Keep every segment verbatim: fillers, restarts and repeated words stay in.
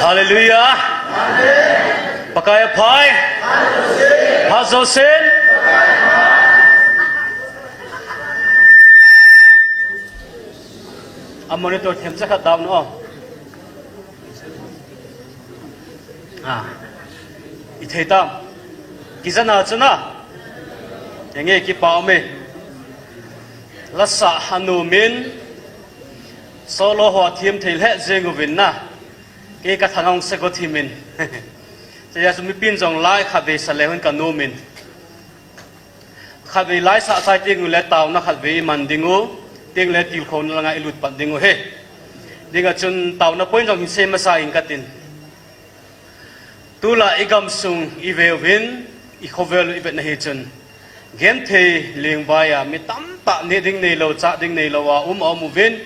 Hallelujah. Pakai aphai. Phat jousen. A monitor themcha khat down o. Ah. I thei tam. Kijana chu na. Enge kipa ume. Lasa hanu min. Solo ho thim thei le jeng uvin na. Kei ka thanong se go thimin. Chaya chu mipin jong lai kha be sa le hun ka numin. Khatvei laisah chai teng u le tauna khatvei i man ding u, teng le tilkhouna langa i lut pat ding u hi. Dinga chun tauna point jong hin sei masa ing katin. Tulai i gamsung i veuvin, i khovel u i vetna hi chun. Genthei lengvai a mi tamtah neh ding neilou, chah ding neilou a um a um uvin.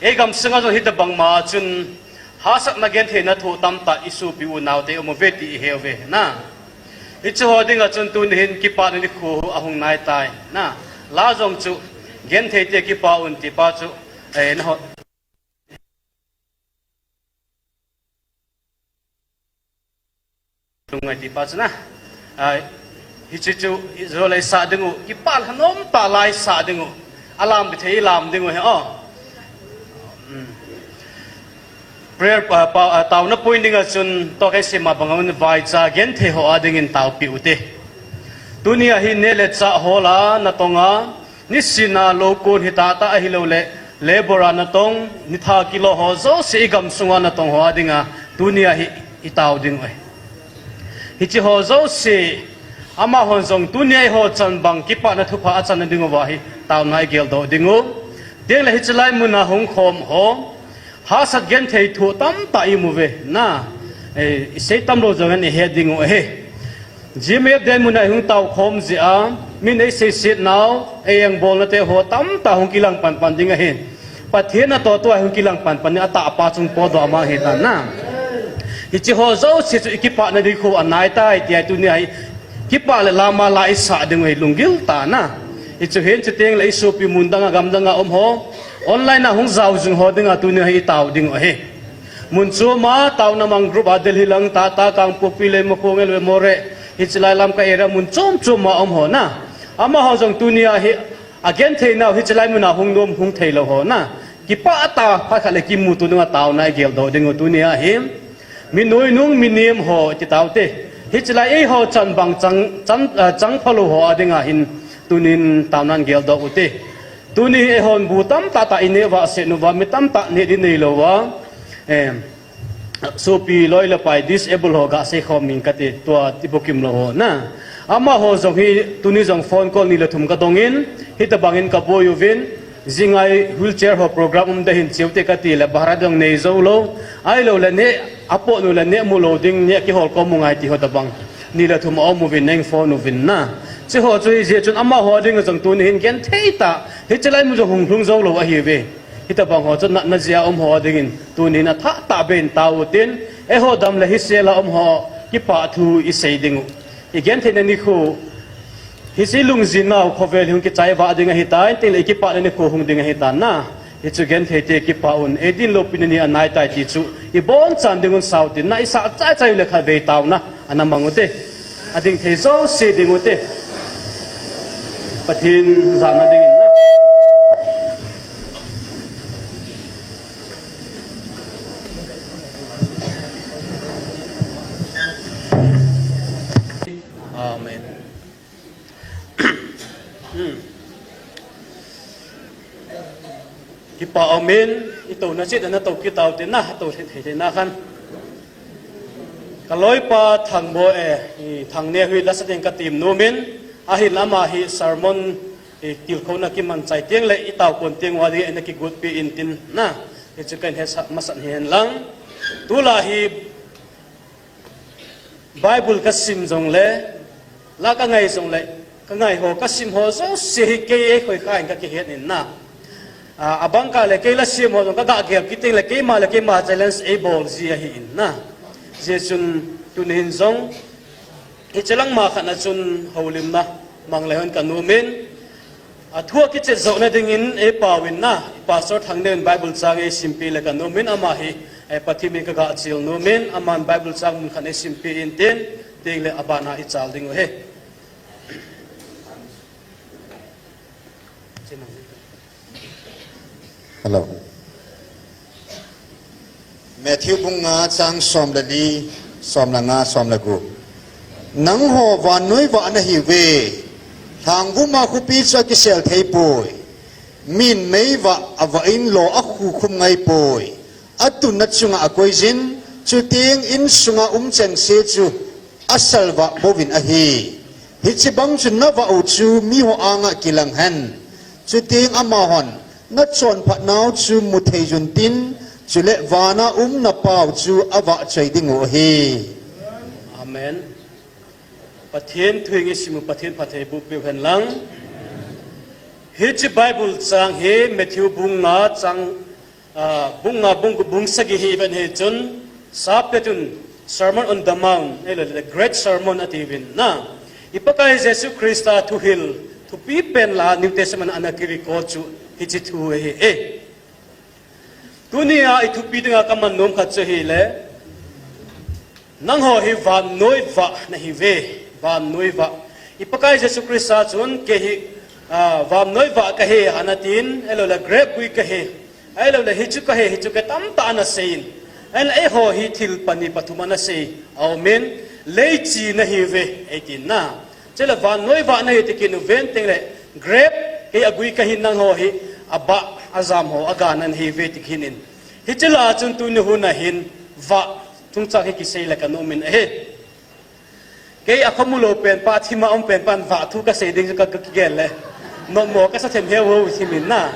Ei gamsunga jong hitabang ma chun hahsatna gentheina thu tamtah i sopi unaute um uve ti i he uve na. Hiche ho dinga chun tuni hin kipana nikho ahung nai tai. Na, la jong chu genthei te kipa un ti pa chu, eh, na ho. Lungngai ti pa chu na. Ah, hiche chu, i jo lai sa ding u, kipa la nom ta lai sa ding u. Alam bi thei lam ding u he, oh. Hmm. Prayer pa, pa, ah, tauna point dinga chun to kai sema banga un vaicha genthei ho a dingin taopi u te. Tunia hi neh le chah ho la natong a, nisina lou kon hi tata ahilou le, labor a natong, nitha kilo ho jouse i gamsunga natong ho a dinga, tunia hi i tao ding u ahi. Hiche ho jouse, amahon jong tunia eiho chan bang kipana thupha achan na ding uva hi, tauna i geldoh ding u. Teng le hiche lai muna hung khom ho, Hahsat genthei thu tamtah i mu uve, na, eh, i sei tam lou jong in i het ding u ahi. G M F D muna i hung tao khom jeh a, min ei seiset nau, ei engbolna te ho tamtah hung kilang panpan ding ahi. Pathen natoh tua hung kilang panpan ding atah pa chung potdoh a mang hi tan na. Hiche ho jouse chu i kipana ding khu anai tai, tia tunia hi kipa le lama la i sa ding u hi lunggil tah na. Hichu hin chuteng le i sopi mun danga gam danga um ho. Online a hung jao jing ho dinga tunia hi i tao ding u ahi. Mun chom a taona mang group a Delhi lang tata Kangpokpi le Mokhong le Moreh. Hiche lai Lamka area mun chom chom a um ho na. Amaho jong tunia hi agenthei nau hiche lai muna hung nom hung thei lou ho na. Kipa tah phat khat le kimuto dinga tauna i geldoh ding u tunia hi. Mi nuinung mi nem ho ti tao te. Hiche lai eiho chan bang chang, chang, ah, chang phalou ho a dinga hin tunin tauna i geldoh u te. Tuni hi eihon bu tamtah tah i neh uva, se nu uva, mi tamtah neh ding neilou uva. Em, sopi loi le pai disable ho ga sei khom ing kati tua ti bukim lou ho na. Amaho jong hi tuni jong phone call ni le thum ka dong in, hitabang in ka boi uvin, jingai wheelchair ho program um de hin cheu te kati le bahra dong nei jou lou. Ahilou le neh, apoh nu le neh mu lou ding neh kihol kom u ngai ti ho tabang. Ni le thum a um uvin, neng phone uvin na. Hiche ho chu hi jeh chun amaho ding jong tuni hin genthei tah. Hiche lai mun jong hung lhung jou lou ahi uve. Hitabang ho chu natna jeh a um ho dingin. Tuni hin athah tah beh in tao u tin. Eiho dam le hisel a um ho. Kipa thu i sei ding u. I gentheina nikho. Hiche lungjin nau khovel hung kichai vah ding ahi tai. Tin le i kipana nikho hung ding ahi tan na. Hichu genthei te kipa un, ei din loupina ni anai tai ti chu, i bonchan ding un sao tin na, i sah chai chai u le khatvei tauna, ana mang u te. Ading thei jouse ding u te. Pathen jana dingin na. Amen. Hmm. Kipa umin, i touna chet ana to kit tau te na, to thei thei na khan. Ka loipa Thangbo e, i Thangneo hi lasa ding ka tim nomin, ahin ama hi sermon, i tilkhouna kiman chai teng le, i tao kon teng uva ding, ana kigotpi in tin na, hichu kahin hesa, masat hihen lang. Tulai hi, Bible ka sim jong le, la ka ngai jong le, ka ngai ho, ka sim ho jouse hi kei ei khoi kha in ka kihet in na. A, abang ka le kei la sim ho jong ka ga gel kit teng le keima le keima challenge ei bol ji ahi in na. Jeh chun tuni hin jong, hiche lang ma khat na chun houlimna mang le hon ka nomin. Athu a kicheh jouna dingin eipao in na, Pastor Thangneo in Bible chang eisimpeh le kanom in ama hi, eh, Pathen min kaga chil nom in, aman Bible chang mun khat eisimpeh in tin, tin le abana ichal ding u ahi. Hello. Matthew bung nga chang som le li, som le nga, som le gup. Nangho vannoi vah nahiuve. Lhangvum a khopi chu akisel thei poi. Min meivah avah in lo akhukhum ngai poi. Atunna chunga akoi jin, chuteng insunga um chengse chu asalvah bouvin ahi. Hiche bang chu navah u chu miho anga kilang hen. Chuteng amahon nachonphat nau chu muthei jun tin, chule vana um napau chu avahchoi ding u ahi. Amen. Pathen thu hi isim u Pathen phattheiboh peh u hen lang. Hiche Bible chang hi Matthew bung nga chang, ah, bung nga, bung, bung sagi hi iven hi chun, sap le tun Sermon on the Mount, ahilou le The Great Sermon atiuvin na. I Pakai Jesu Christa thuhil, thupi pen la New Testament ana kirecord chu hiche thu ahi e. Tunia ithupi dinga kaman nom khat chu ahile, nangho hi vannoi vah nahiuve, vannoi vah. I Pakai Jesu Christa chun kei hi, ah, vannoi vah kahi, ana tin, ahilou le grape gui kahi, ahilou le hichu kahi, hichu kahi tamtah ana seiyin. Ahile eiho hi thil pani pathum ana sei, aumin, leichi nahiuve, eitin na. Chule vannoi vah nahi tikit uven teng le, grape, kei agui kahin nangho hi, abah, ajam ho, aga nahiuve tikit in. Hiche la chun tuni hun a hin, vah, chungchang hi kisei le kanom in ahi. Kei akhomu lou pen pa, thima um pen pan, vah thu kasei ding chu ka, ka kigel le. Nopmo kasa them heu heu thimin na.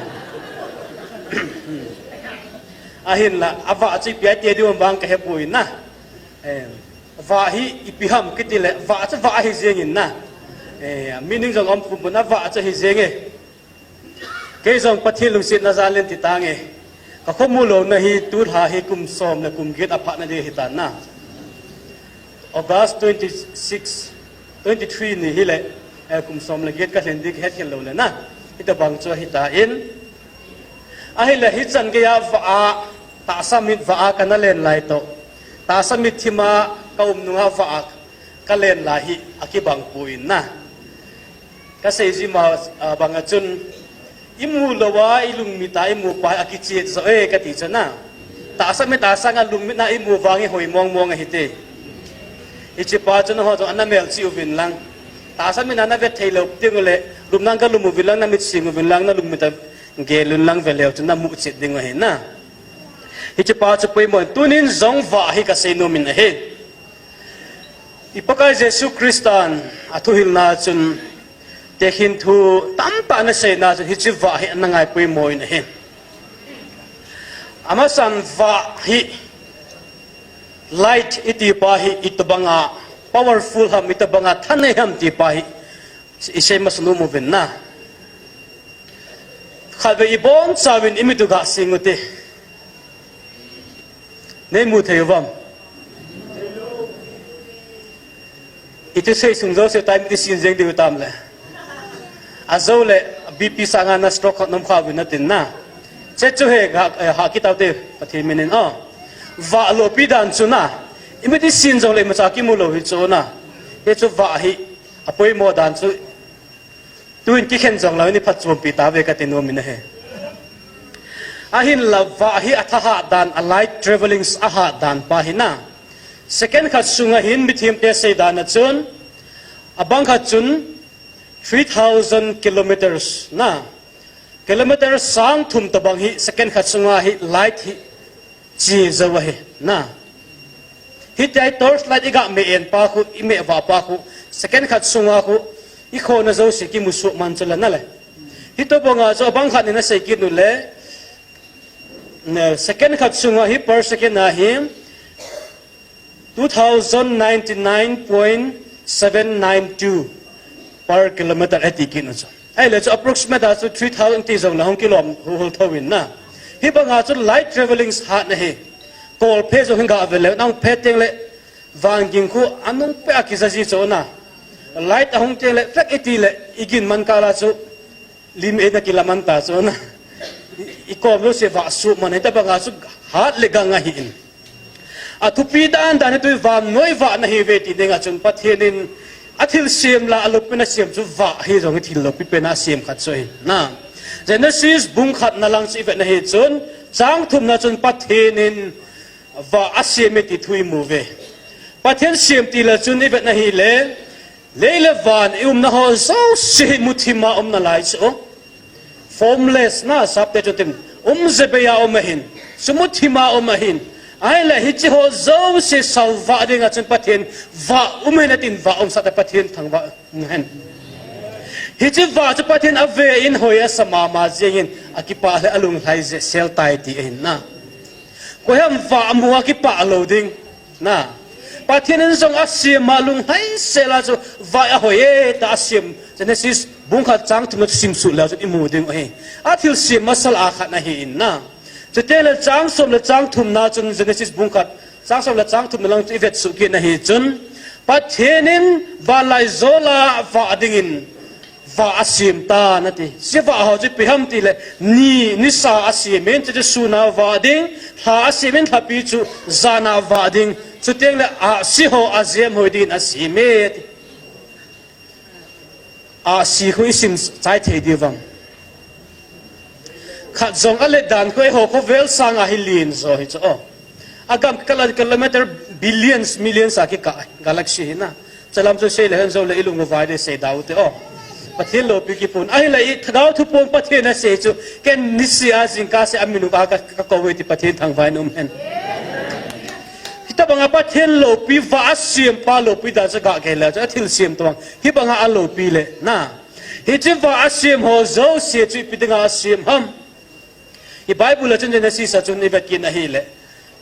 Ahinla, avah chu ipi ati diu vang kahepoi na. Eh, vah hi ipi ham kiti le, vah chu vah ahi jengin na. Eh, meaning jong um khum pon, avah chu ahi jenge. Kei jong Pathen lungsetna jal in ti tange. Kakhomu louna hi tulha hi kum som le kum get aphatna ding ahitan na. August twenty-six, twenty-three ni hile, eh, kum som le get kalhen ding kahet khel lou le na. Hitobang chu ahitan. Ahile hichan geiya vah a, tahsa mit vah a kana len lai toh. Tahsa mit thima kaum nunga vah a kalen lai hi akibang poi na. Kasei jima, ah, banga chun, imu louva, ilungmit a imu pa hi akicheh jo e kati chu na. Tahsa mit a sanga lungmit a imu vang hi hoi mong mong ahite. Hiche pa chu nangho jong ana melchih uvin lang. Tahsa mit a navet thei lou ding ule, lum nang kalum uvin lang, namit sing uvin lang, nalungmit a gel un lang veleu chu namu chet ding ahi na. Hiche pa chu poimo in, tunin jong vah hi kasei nom in ahi. I Pakai Jesu Christan athuhilna chun tekhin thu tamtah ana seina chun hiche vah hi ana ngai poimo in ahi. Amasan vah hi light iti pa hi itobanga powerful ham, itobanga thanei ham ti pa hi isei masa nom uvin na. Khatvei ibonchauvin imit u gasing ute. Neimu thei uvam? Iti sei sung jouse tai imit isin jeng diu tam le. Ajou le B P sanga na stroke khat nom kha uvin natin na. Che chu he ga, eh, ha kitaute Pathen minin, oh. Vah loupi dan chu na. Imit isin jong le imacha kimu lou hi chu na. Hichu vah hi apoimo dan chu. Tuin kikhen jong lou in iphatchompi tauve kati nom in ahi. Ahinla vah hi athahat dan, a light travelings ahat dan pa hi na. Second khat sunga hin mithemte sei dan a chun, abang khat chun three thousand kilometers na. Kilometer sang thum tobang hi second khat sunga hi light hi che jou ahi na. Hitia hi torch light iga me en pa khu, ime vah pa khu, second khat sunga khu, ikhona jouse kimu suh man chu la na le. Hitobanga chu abang khat in asei kit u le, ne, second khat sunga hi per second a hi, two thousand ninety-nine point seven nine two per kilometer ati kit u chu. Ahile chu approximate a chu three thousand ti jong le hung kilom hul hul thou in na. Hibanga chu light travelings hat na hi. Kol phe jong hin ga ve le, nang phe teng le van ging khu anung peh a kija ji chu na. Light ahung teng le, fek iti le, igin man kal a chu Lim e na kilaman ta chu na. I kom lo se vah su man, hitabanga chu hat le gang ahi in. A thupi dan dan hi tui vannoi vah na hi ve ti ding a chun Pathen in a thil siam la a lopi na siam chu vah hi jong hi thil lopi pen a siam khat chu hi na. Genesis bung khat na lang chu i vet na hi chun chang thum na chun Pathen in vah a siam e ti thu i mu ve. Pathen siam ti la chun i vet na hi le, lei le van i umna ho jouse hi muthim a um na lai chu. Formless na sap te chu tin, um je bei a um ahin, chu muthim a um ahin. Ahile hichi ho jouse sau vah ding a chun Pathen vah um hen a tin vah um sa te Pathen thangvah um hen. Hichi vah chu Pathen a ve in hoi a sa mama jeng in a kipah le a lunglhai je sel tai ti ahin na. Koi ham vah mu a kipah lo ding. Na. Pathen in jong a siam a lunglhai sel a chu vah a hoi e ta a siam. Genesis bung khat chang thum na chu sim suh le chun i mu ding u hi. A thil siam masal a khat na hi in na. Chuteng le chang som le chang thum na chun Genesis bung khat chang som le chang thum na lang chu i vet suh kit na hi chun Pathen in vanlai jol a vah ding in vah a siam ta na ti. Hichi vah ho chu ipi ham ti le ni, nisa a siam in, chuti sun a vah ding, lha a siam in, lhapi chu jan a vah ding. Chuteng le ahsi ho a jem hoi ding in a siam e ti. Ahsi khu i sim chai thei diu vang. Khat jong a let dan khu eiho khovel sang a hi lien jo hi chu o. A gam kala kilometer billions, millions a kikah galaxy hi na. Chalam chu sei le hen jo le i lung u vai de sei dau te o. Pathen lopi kipun. Ahile i thadau thu pon Pathen a sei chu ken nisi a jingkah se a minute a ka, ka ko ve ti Pathen thangvah in um hen. Hitabanga Pathen lopi vah a siam pa lopi dan chu ga ke le chu a thil siam tobang. Hibanga a lopi le na. Hichi vah a siam ho jouse chu ipi dinga a siam ham. I Bible a chun Genesis a chun i vet kit na hi le.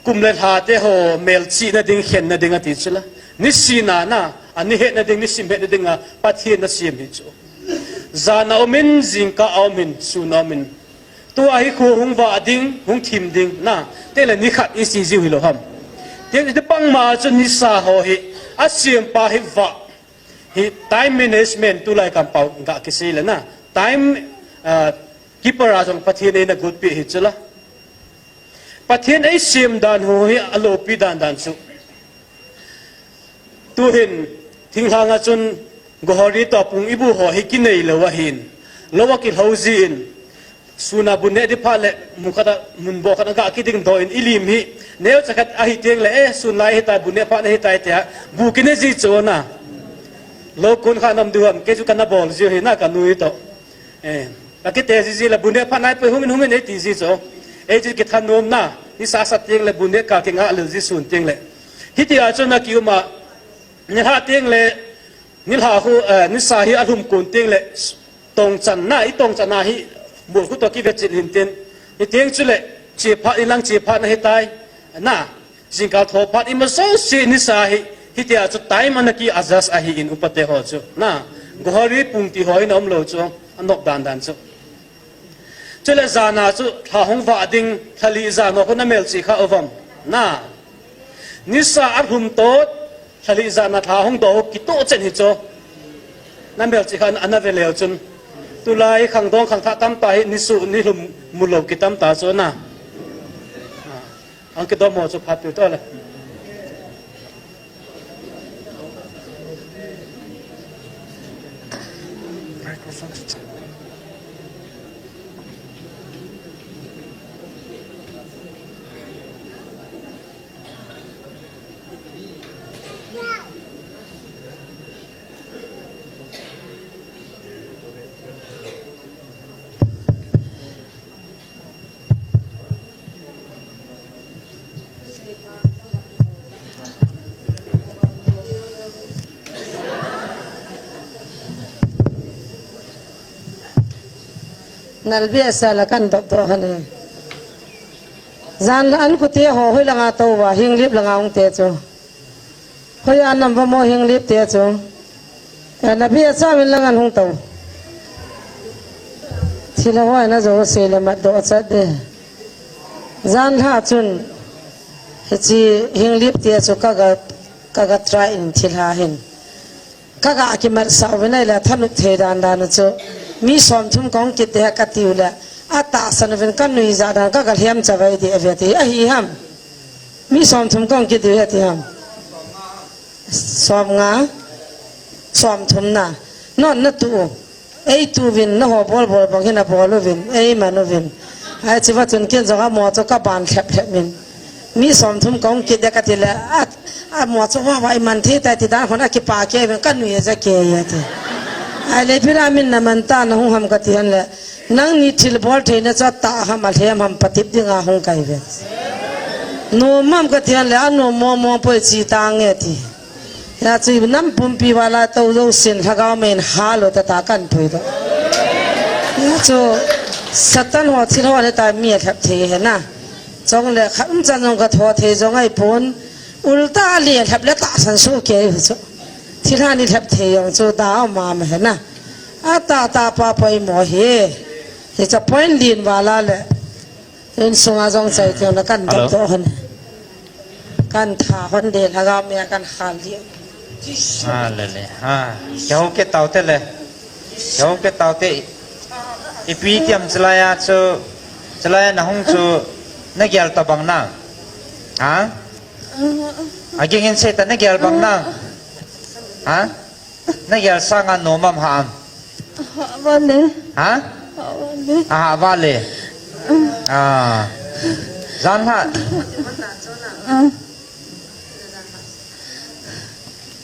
Kum le lha te ho melchih na ding, khen na ding a ti chu la. Nisi na na, a ni het na ding, nisim het na ding a Pathen a siam hi chu. Jan a um in, jingkah a um in, sun a um in. Tua hi khu hung vah ding, hung thim ding na. Te le ni khat i si jiu hi lo ham. Te, te pang ma chu nisa ho hi, a siam pa hi vah. Hi time management tulai kampau ga kisei le na. Time, ah, keeper a jong Pathen in a gutpi hi chu la. Pathen ei siam dan ho hi a lopi dan dan chu. Tuhin thinglhang a chun gohori to pung ibu ho hi kinei lo ahin. Lo a kilhou ji in. Sun a bu neh di phat le mun khat a mun bo khat a ga kiding doh in i lim hi. Neocha khat ahi teng le, eh, sun lai hi tai, bu neh phat na hi tai tia. Bu kine ji chu na. Lo kun kha nam du ham, kei chu kana bol ji hi na ka nu hi to. Eh, ka kite ji ji le bu neh phat nai poi hung in hung in ei ti ji chu. Ei chu kithanom na. Nisa sa teng le bu neh ka kinga lel ji sun teng le. Hitia chu na ki um a. Nilhah teng le, nilhah khu, eh, nisa hi a lhum kun teng le, tongchan na, i tongchan na hi, mol khu to kive chil hin tin. Hi teng chu le, che phat, i lang che phat na hi tai, na, jingkah tho phat, i ma jouse nisa hi, hitia chu time ana ki adjust ahi in upate ho chu, na, gohori pung ti ho in a um lo chu, a nop dan dan chu. Chule jan a chu lha hung vah ding, lha li jan ho khu na melchih kha u vam. Na. Nisa a lhum tot, lha li jan a lha hung doh ho kitoh chen hi chu. Na melchih kha ana ve leu chun. Tulai khangdong khangthah tamtah hi nisu, nilhum mu lo kitam ta chu na. Ang kidom ho chu phat tu to le. Nalbeh sa la kan dop dop hane. Jan la an kute ho hoi langa tou va, Henglep langa hung te chu. Hoi a nam va mo Henglep te chu. Eh, na bia cha min langa hung tou. Thila hoi na jo se le mat do cha de. Jan la chun. Hichi Henglep te chu ka ga, ka ga try in thila hin. Ka ga kimat sa u vinai la thanop thei dan dan chu. Mi somthum kahung kit ding ahi kati uleh, atahsan uvin kanui jat dan kagalhem chavai ding ahi ati. Ahi ham? Mi somthum kahung kit ding ahi ati ham? Somnga, somthum na. Nangho natu u. Eituh uvin, nangho bol bol bang hi nabol uvin, eiman uvin. Ahi, chuva chun ken jong amaho chu kaban lhep lhep in. Mi somthum kahung kit ding ahi kati leh, a, amaho chu, "Wa, wa, iman thei tai," ti dan hon akipah kei uvin, kanui aja kei e ati. Ahile, "Ipi lamin naman tah nahung ham?" kati hon leh, "Nangni thilbol theina chu atah ham, alhem ham, patep dinga hung kahi uve. Nom ham?" kati hon leh, "Anom momo poi, che tange," ati. Hijeh chun nam pumpi val a tou jousen lhagao mei in hal u tah tah kahin puidoh. Hijeh chun Satan ho thil ho ahi tah, mi alhep thei ahi na. Chule khat umchan jong katho thei jong ahipon. Ulta a lhep le tahsan soh kei ahi chu. Thilha ni lhep thei jong chu da um am ahi na. Atah tah pa poimo ahi. Hiche point len val a le. Insunga jong chai thei na kahin dop doh hon. Kahin tha hon de, lhagao mei a kahin hal de. Ha, le, le. Ha. Kihou kit taute le. Kihou kit taute. Ipi ti ham chulai a chu, chulai a nahung chu, nagel tabang na. Ha? Aging in sei ta, nagel bang na. Ha? Nagel sanga nom am, hah am? Hah vale. Ha? Hah vale. Ahah vale. Ah. Janhi a. Ah.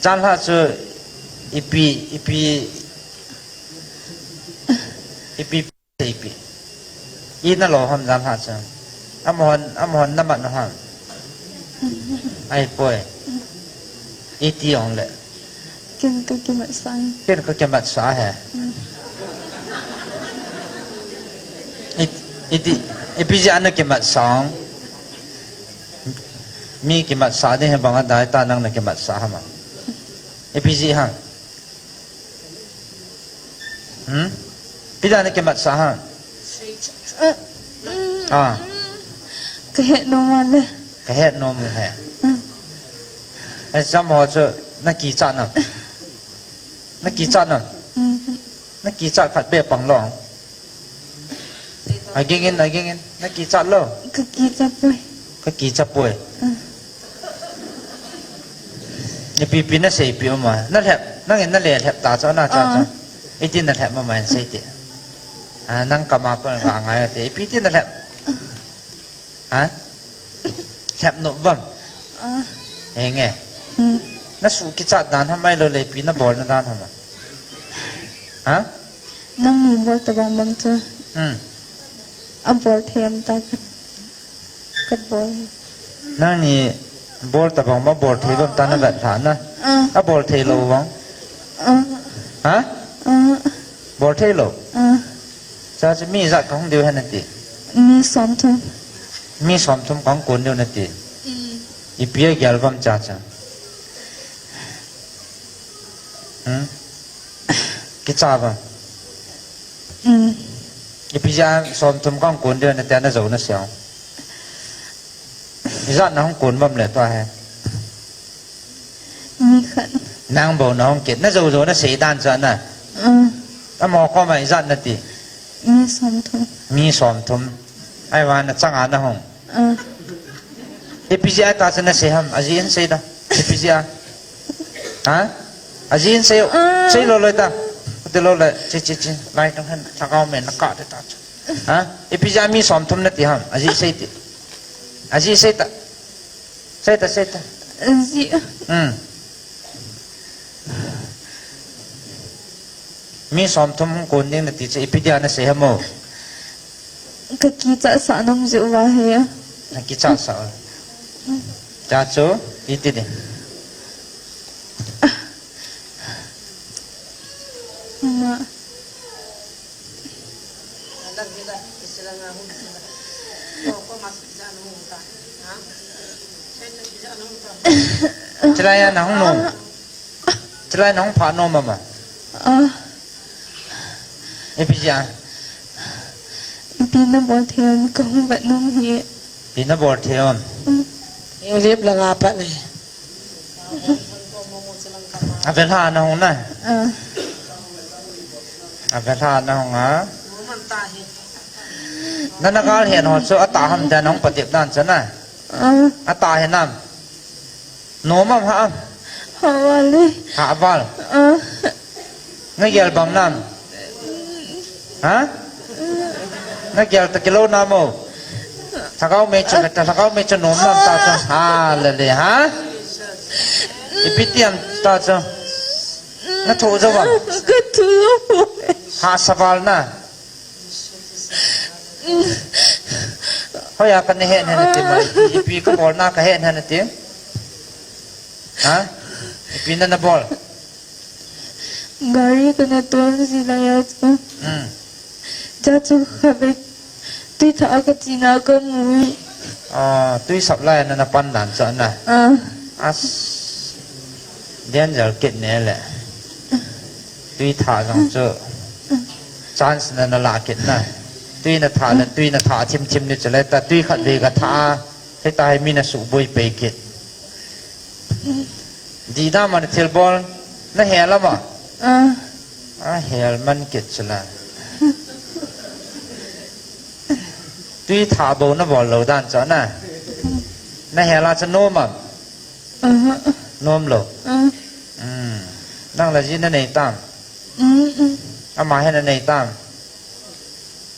Janhi a chu ipi, ipi, ipi, ipi. Ina lou ham janhi a chu. Amahon, amahon namat u ham? Ahipoi. Iti jongle. Ken kakimatsah e. Ken kakimatsah e. Mm. It-, iti, ipi jeh a nakimatsah? Mi kimatsah ding hi bang a dai ta, nang nakimatsah ham? Ipi jeh ham? Hmm? Ipi jeh a nakimatsah ham? Ah. Ah. Kahet nom a le. Kahet nom u ahi. Ah. Hiche amaho chu nakichat nam? Nakichat nam? Mhm. Nakichat khat beh pang lou. Aging in, aging in. Nakichat lou? Kakichat poi. Kakichat poi. Ah. Ipi ipi nasei peh um a? Nalhep, nangin nale lhep ta chu, na cha cha. Ah. Iti nalhep mama in sei te. Ah, nang kama kon kangai te. Ipi ti nalhep? Ha? Lhep nom uvem? Ah. Henge. Hmm. Nasuh kichat dan ham, ahilouleh ipi nabolna dan ham? Ha? Nangni bol tabang bang chu. Hmm. Abol thei am tia kabol. Nangni bol tabang bang, bol thei uvem tia navet lhah na. Ah. Abol thei lou vang. Ah. Ha? Ah. Bol thei lou. Ah. Cha chu mi ijat kahung diu ham nati? Mi somthum. Mi somthum kahung kon diu nati? Mm. Ipi agel uvem cha cha? Hmm? Kicha uvem? Mm. Ipi jeh a somthum kahung kon diu nati, najou nasei u? Ijat nahung kon uvem le tua hi? Mi khat. Nang bou nahung kit. Najou jou nasei dan chu na. Mm. Amaho koma ijat nati? Mi somthum. Mi somthum. Ahivang nachanga nahung. Ah. Ipi jeh a tia chu nasei ham? Ajeh in sei da. Ipi jeh a? Ha? Ajeh in sei. Ah. Sei lou lou ta. Ti lou lou. Chi, chi, chi. Lai tong hen. Lhagao mei in nakah te ta chu. Ha? Ipi jeh a mi somthum nati ham? Ajeh sei te. Ajeh sei ta. Sei ta, sei ta. Ajeh. Hmm. Mi somthum hung kon ding nati chu ipi dia nasei ham o? Kakichat sah nom jeh uva ahi. Nakichat sah. Cha chu, iti ding. Ma. Chulai a nahung nom. Chulai a nahung phah nom ama. Ah. Ipi jeh a? Ipi nabol thei em, kahung vet nom ahi. Ipi nabol thei em? Mm. Englip langa pat ni. Avel ha nahung na. Ah. Avel ha na hung a. Nana gal hen ho chu ata ham dan hung patep dan chu na. Ah. Ata hen am. Nom am ha am. Ha val e. Ha val. Ah. Na gel bang nam. Ha? Na gel ta kilou nam o. Lhagao mei chu, lhagao mei chu nom nam ta chu. Ha, le le, ha? Ipi ti am ta chu. Na tho jo am. Ka tho jo. Ha sa val na. Hoiya ka na hen hen ti mai. Ipi ka bol na ka hen hen ti. Ha? Ipi na na bol. Gari ka na tol si la ya chu. Hmm. Cha chu kha be tui tha ka chi na ka mu. Ah, tui sap lai na na pan dan chu na. Ah. As. Danger kit ne le. Tui tha jong chu. Chance na na la kit na. Tui na tha na, tui na tha thim thim ni chu le ta tui khat ve ka tha. Hita hi mi na suboi pei kit. Di na man thil bol na hel am a. Ah. A hel man kit chu la. Tui tha bo na bol lou dan chu na. Na hel a chu nom am. Aha. Nom lou. Ah. Hmm. Nang la ji na nei tam. Hmm, hmm. Ama hi na nei tam.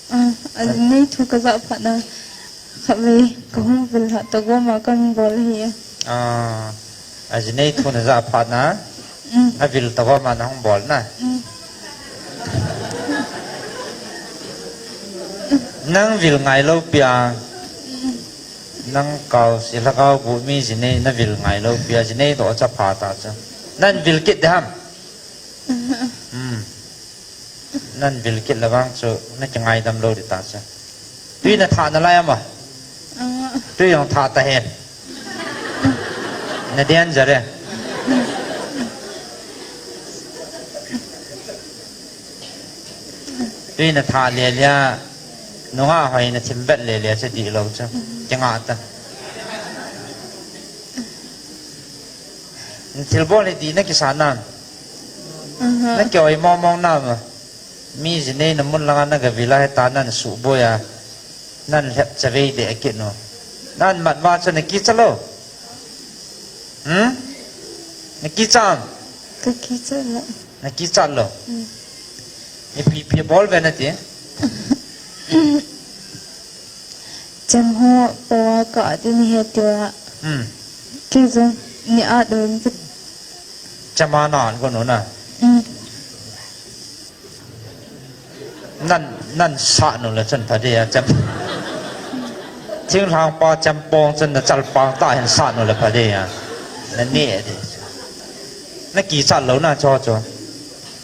Ah, a ji nei thu ka ja phat na. Kha ve ka hung vil ha ta go ma kan bol hi. Ah, a ji nei thu na ja phat na. Hmm. A vil ta go ma na hung bol na. Hmm. Nang vil ngai lou pia. Hmm. Nang kau si lhagao bu mi ji nei na vil ngai lou pia ji nei to cha pha ta cha. Nan vil kit de ham. Hmm. Nan vil kit la vang chu na ki ngai dam lou di ta cha. Tui na tha na lai am a. Ah. Tui jong tha ta hen. Na danger e. Tui na tha le le a, nunga hoi na thim bet le le a, chu di lou chu. Kinga ta. Thil bol hi di na kisa nam. Aha. Na ki oi mong mong nam. Mi ji nei na mun langa na ga vila he ta nan suboi a. Nan lhep cha vei de a kit no. Nan mat ma chu na kicha lou. Hmm? Na kicha am? Ka kicha lou. Na kicha lou. Hmm. Ipi ipi bol ve na ti? Chem ho po a ka ti ni he ti a. Hmm. Ki jong ni a don. Chem a nan ko no na. Hmm. Nan, nan sah nu le chun pha di a, chem. Thinglhang pa chempong chun na chalpang ta hin sah nu le pha di a. Na ne di. Na kicha lou na cho cho.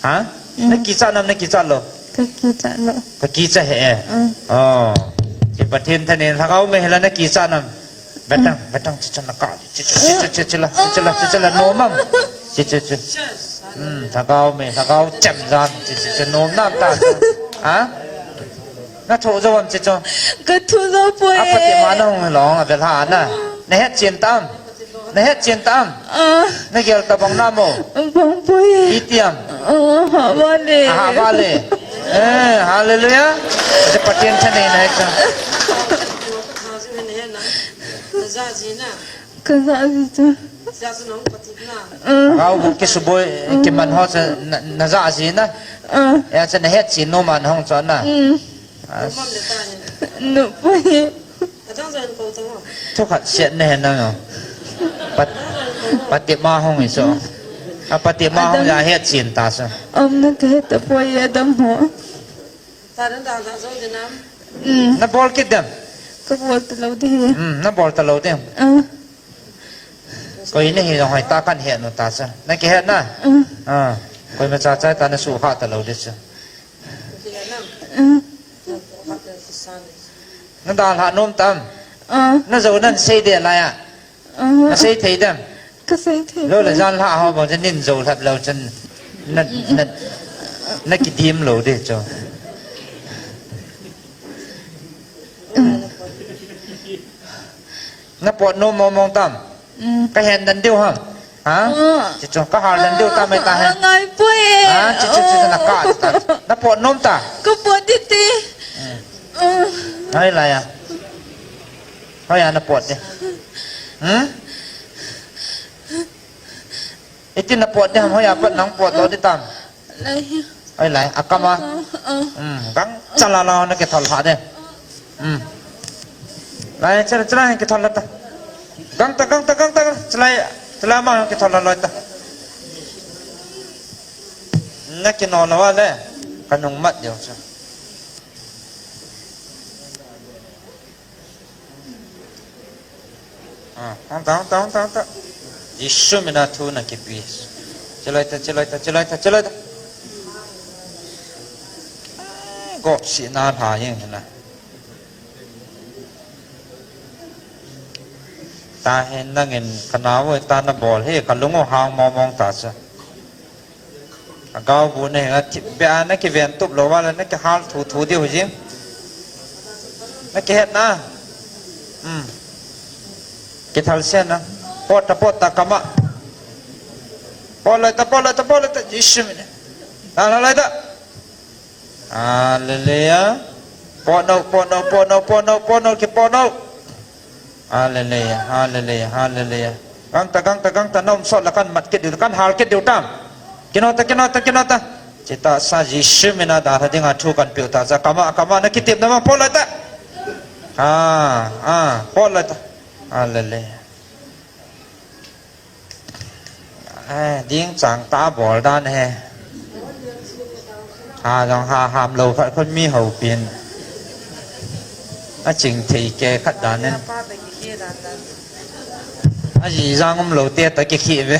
Ha? Mm. Na kicha nam na kicha lou. Ka kicha lou. Ka kicha he e. Mm. Oh. Ki Pathen thanin lhagao mei hela na kicha nam. Betang, betang, chicha na ka, chicha, chicha, chicha la, chicha la, chicha la, nom am. Chicha, chicha. Hmm, lhagao mei, lhagao chem jan, chicha, chicha, nom nam ta. Ha? Na tho jo am chicha. Ka tho jo poi. Apa ti ma na hung long, a vel ha na. Na het chen tam. Na het chen tam. Ah. Na gel ta bang nam o. Bang poi. Pi ti am. Ah, ha vale. Ah, ha vale. Eh, hallelujah. Chicha Pathen thanin na het cha. Ka ja ji chu. Ah. Lhagao bu kisuboi, kiman ho chu na, na ja ji na. Ah. Ya chu na het chin nom am na hung cho na. Mm. As. Nopoi. Thu khat siat na he na yo. Pat, patima hung i so. A patima hung ya het chin ta so. Am na ka het ta poi Adam ho. Ta dan dan ta so dinam. Mm. Na bol kit dem. Ka bol ta lou di. Mm, na bol ta lou di. Ah. Koi ni hi jong hoi ta kan het nu ta cha. Na ki het na? Mm. Ah. Koima cha cha ta na su kha ta lou di cha. Mm. Na dalha nom tam? Ah. Na jo nan sei de lai a. Ah. Na sei thei dem? Ka sei thei. Lou le jan lha ho bang nin jo lhap lou chun na, na, na kidim lou de cho. Na pot nom mong mong tam? Mm. Ka hen dan diu ham? Ha? Ah. Chi chu ka hal dan diu tam mai ta hen. Ah, ngai poi. Ah, chi, chi, chi, na ka ta. Na pot nom ta. Ka pot di ti. Hmm. Ah. Hai la ya. Hai ya na pot di. Hmm? Iti na pot di ham, hai ya pat nang pot lo di tam. Lai. Ai lai, akama. Ah, ah. Hmm, gang chala la na kithol ha de. Hmm. Lai, chala, chala, kithol la ta. Gang ta, gang ta, gang ta, chala, chala ma kithol la loi ta. Na kino la wa le, ka nung mat diu cha. Ah, hong ta, hong ta, hong ta, hong ta. Jesu mina thu na kipe. Cheloi ta, cheloi ta, cheloi ta, cheloi ta. Ah, gop si na tha yeng na. Ta hen nangin ka nau ta na bol he ka lungo hang mong mong ta cha. Agao bu na hinga thip be a na kiven tup lo va la na kihal thu thu diu jing. Na kihet na. Hmm. Kithal sen na. Pot ta, pot ta kama. Pot lai ta, pot lai ta, pot lai ta. Jesu mina. La la lai ta. Hallelujah. Pot no, pot no, pot no, pot no, pot no, kipot no. Hallelujah, hallelujah, hallelujah. Gang ta, gang ta, gang ta, na um sot la kan mat kit diu, kan hal kit diu tam. Kino ta, kino ta, kino ta. Chita sa Jesu mina da tha dinga thu kan piu ta cha kama, kama na kitip na ma pot lai ta. Ah, ah, pot lai ta. Hallelujah. Eh, ding chang ta bol dan he. Ha jong ha ham lo khat khun mi ho pin. A ching thei ke khat dan in. A ji jang um lo te ta ki khi ve.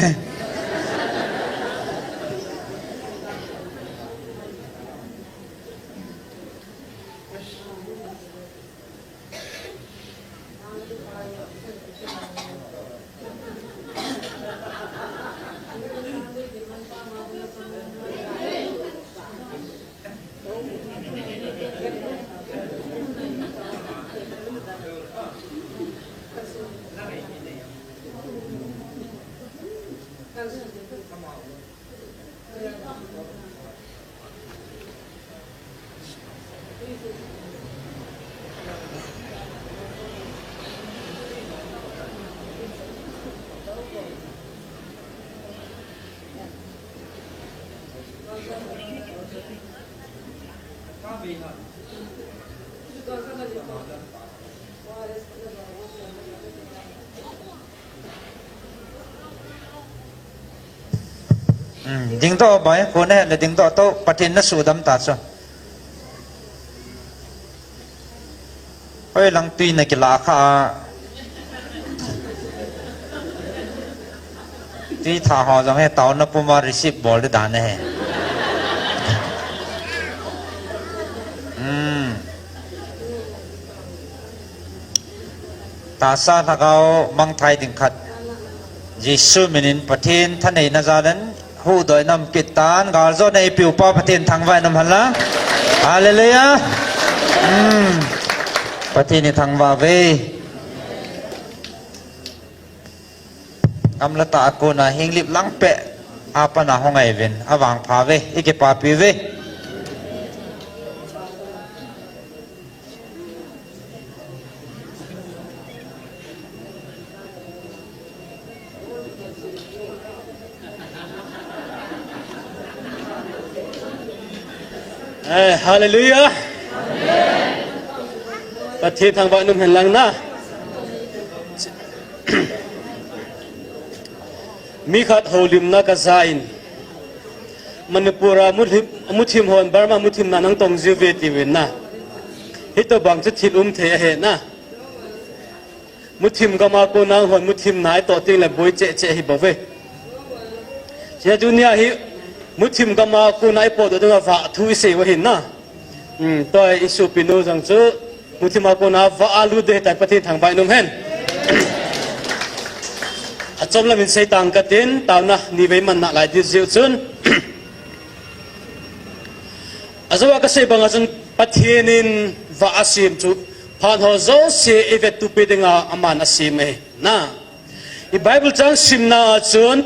Hmm, dingdoh bai, kona le dingdoh to, Pathen na sudam ta chu. Hoi lang tui na kila kha. Tui tha ho jong he tao na puma receive bol de dan he. Hmm. Tahsa lhagao mangthai ding khat. Jesu minin Pathen thaneina jal in huhdoh in um kit tan, galjona eipeu pa Pathen thangvah in um hen lang. Hallelujah. Hmm. Pathen hi thangvah uve. Gamla tah a kona hinglip lang peh a pat a hung ngai uvin, avangpha uve, ikipapi uve. Eh, hallelujah. Pathen thangvah in um hen lang na. Mi khat houlimna ka ja in, Manipur a muthim, muthim hon Burma muthimna nang tong jiu ve tiuvin na. Hitobang chu thil um thei ahi na. Muthim gam a kona hon muthimna itoh teng le boi cheh cheh ahi bou ve. Hiche dunia hi muthim gam a kona ipotdoh dinga vah thu isei u ahin na. Hmm, tua i sopinu jong chu muthim a kona vah a lut ding ahitai, Pathen thangvah in um hen. Achom lam in sei tang katin, taona nivei man nalai ding jeh chun. Ajou a kasei banga chun Pathen in vah asem chu phat ho jouse ivettup peh dinga aman asem ahi na. I Bible chang simna a chun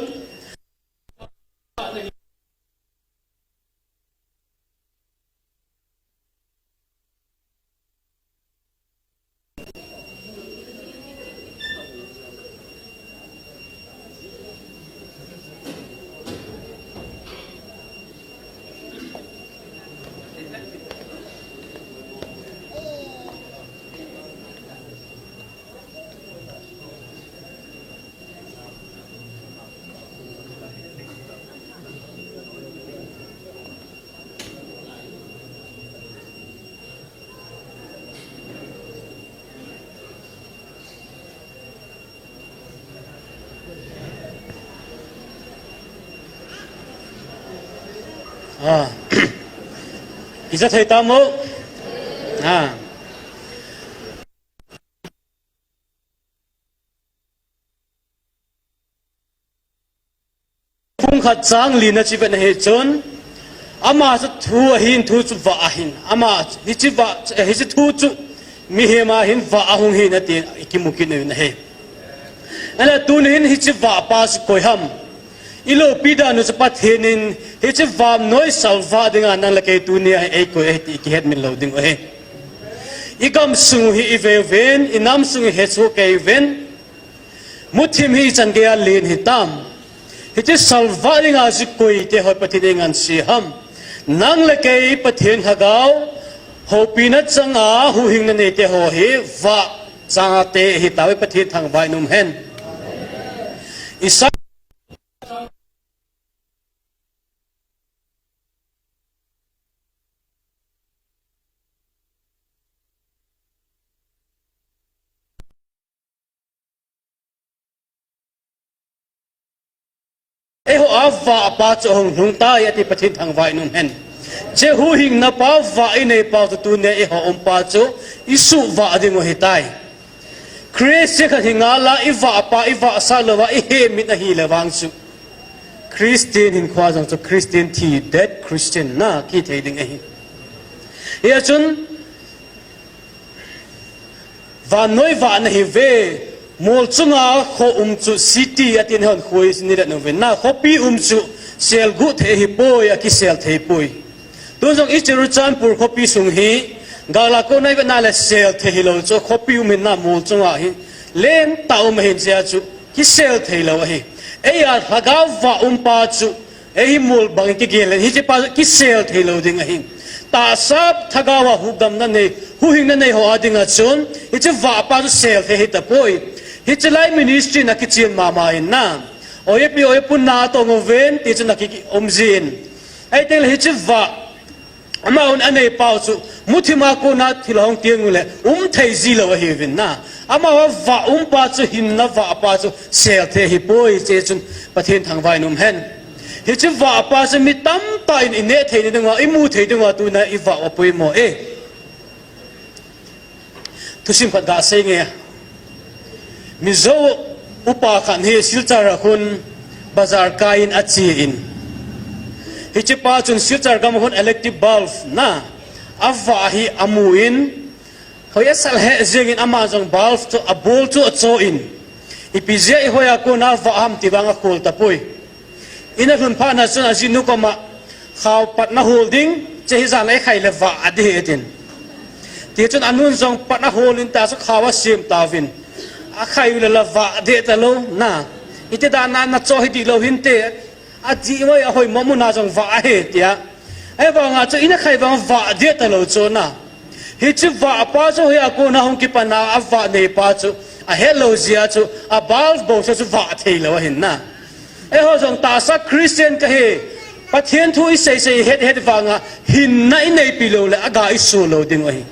Ah. Ija thei tamo. Ah. Phung khat chang lina chi vet na hi chun, ama chu thu ahin, thu chu vah ahin. Ama hichi vah, eh, hichi thu chu mihem ahin vah ahung hi na ti i kimu kit na hi. Ana tunin hichi vah pa chu koi ham. I lopi dan u chu Pathen in hichi vannoi salvah dinga nang le kei tunia hi ei koi ahi ti i kihet min lou ding u ahi. I gamsung hi i ve uvin, i namsung hi hesoh kei uvin. Muthim hi ichan geiya len hitam. Hichi salvah dinga chu koite ho Pathen in eingansei ham. Nang le kei Pathen Lhagao hopina changa huhhingna neite ho hi vah chate hitauve, Pathen thangvah in umhen. Isaiah Eiho a vah pa chu ahung lhung tai ati, Pathen thangvah in umhen. Hiche huhhingna pa vah inei pa chu tunia eiho um pa chu i suhvah ding u ahitai. Christian khat hi ngal a i vah pa, i vahsah lou a i hemit ahile vang chu Christian hinkho jong chu Christian thi, dead Christian na kithei ding ahi. Hia chun vannoi vah na hi ve, mol chunga kho um chu city atin hon khoi ni le nu ve na, khopi um chu sel gu thei hi poi, a kisel thei poi. Tun jong i Churachandpur khopi sung hi, gal a kona i vet na le sel thei hilou chu, khopi um hin na mol chunga hi, len tah um hin chia chu, kisel thei lou ahi. Ei a Lhagao vah um pa chu, ei hi mol bang kigel le, hichi pa chu kisel thei lou ding ahi. Tahsa Lhagao a hukdamna nei, huhhingna nei ho a dinga chun, hichi vah pa chu sel thei hi tapoi. Hichi lai ministry na kichen mama in na. Oipi, oipu na tong uvin, ti chu na ki, ki um jin. Ei teng le hichi vah, amahon anei pau chu, muthim a kona thil ahung teng ule, um thei ji lou ahi uvin na. Amaho vah um pa chu, hinna vah pa chu, sel thei hi poi, hiche chun Pathen thangvah in umhen. Hichi vah pa chu mi tamtah in i neh thei ni ding uva, i mu thei ding uva, tuna i vah u apoimo e. Thusim khat ga sei nge. Mizo upa khat hi Silchar a khun bazar kai in ache in. Hiche pa chun Silchar gam a khun electric bulb na avah hi amu in. Hoi asal he jeng in ama jong bulb chu abol chu acho in. Ipi jeh a i hoi a kona vah ham ti vang akhol tapoi. In alhun phat na chun ajinu koma khao pat na hol ding, hiche hi jan a i khai le vah ding ahi tin. Ti chun anun jong pat ahol in ta chu khao asem tauvin. Akhai u le la vah deh talou na. Iti dan a na cho hi dih lou hinte. Ajih uva ahoi mo mun a jong vah ahi tia. Ahivang a chu in akhai vang vah deh talou chu na. Hiche vah pa chu hoi a kona hung kipan a avah nei pa chu ahet lou jeh a chu a bulb bou chu vah thei lou ahin na. Eiho jong tahsa Christian kahi, Pathen thu i sei sei het het vang a hinna i neipi lou le aga i so lou ding u ahi.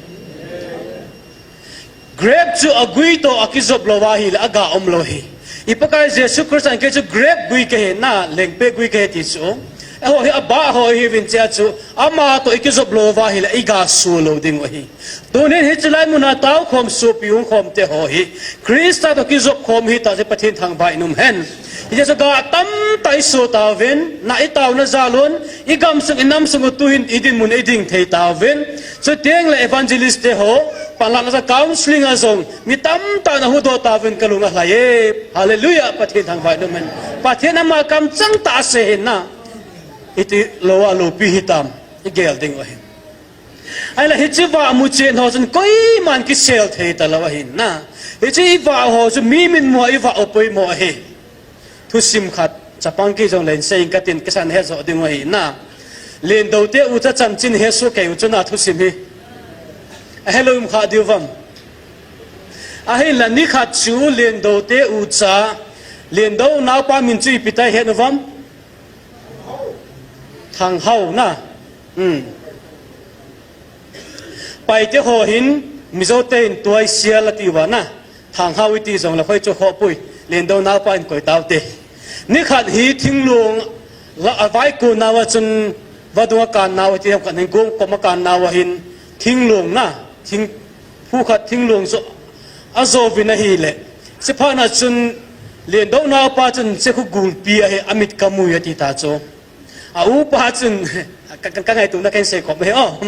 Grape chu agui toh a kijop lou ahile aga um lou ahi. I Pakai Jesu Christa in kei chu grape gui kahi na, lengpe gui kahi ti chu. Eiho hi abah ho ihiuvin chia chu, ama toh i kijop lou ahile i ga so lou ding u ahi. Tunin hiche lai mun a tao khom sopi hung khom te ho hi, Christa toh kijop khom hitah jeh Pathen thangvah in umhen. Hiche chu ga tamtah i so tauvin, na i taona jal un, i gamsung i namsung u tuhin i dinmun i ding thei tauvin. Chuteng le evangelist te ho, panlakna jal counseling a jong, mi tamtah na huhdoh tauvin ka lung alhai e. Hallelujah, Pathen thangvah in umhen. Pathen ama kamchang tah asei hen na. Iti lou a loupi hitam, i gel ding u ahi. Ahile hiche vah muchen ho chun koiman kisel thei talou ahin na. Hiche i vah ho chu mi mitmu a i vah u apoimo ahi. Thusim khat, chapang kei jong le in sei ing katin, keisan het jo ding u ahi na. Lendou te ucha chanchin hesoh kei u chu na thusim hi. Ahelou um kha diu vang. Ahinla nikhat chu Lendou te ucha, Lendou naopa min chu ipi tai het u vang. Thanghao na. Hmm. Paite ho hin, Mizo te hin tuaisial ati uva na. Thanghao iti jong le hoi chu khoh pui. Lendou naopa in koi taute. Nikhat hi thinglung la avaikon nauva chun vadung a kan nau, ti ham khat hin gong kom a kan nau ahin, thinglung na, thing, phu khat thinglung chu ajo vin ahile. Chuphat na chun, Liandou naupa chun, "Hiche khu gulpi ahi, amit ka mui," ati ta chu. A upa chun, ka, ka, ka ngaito na ken sei khom e, oh.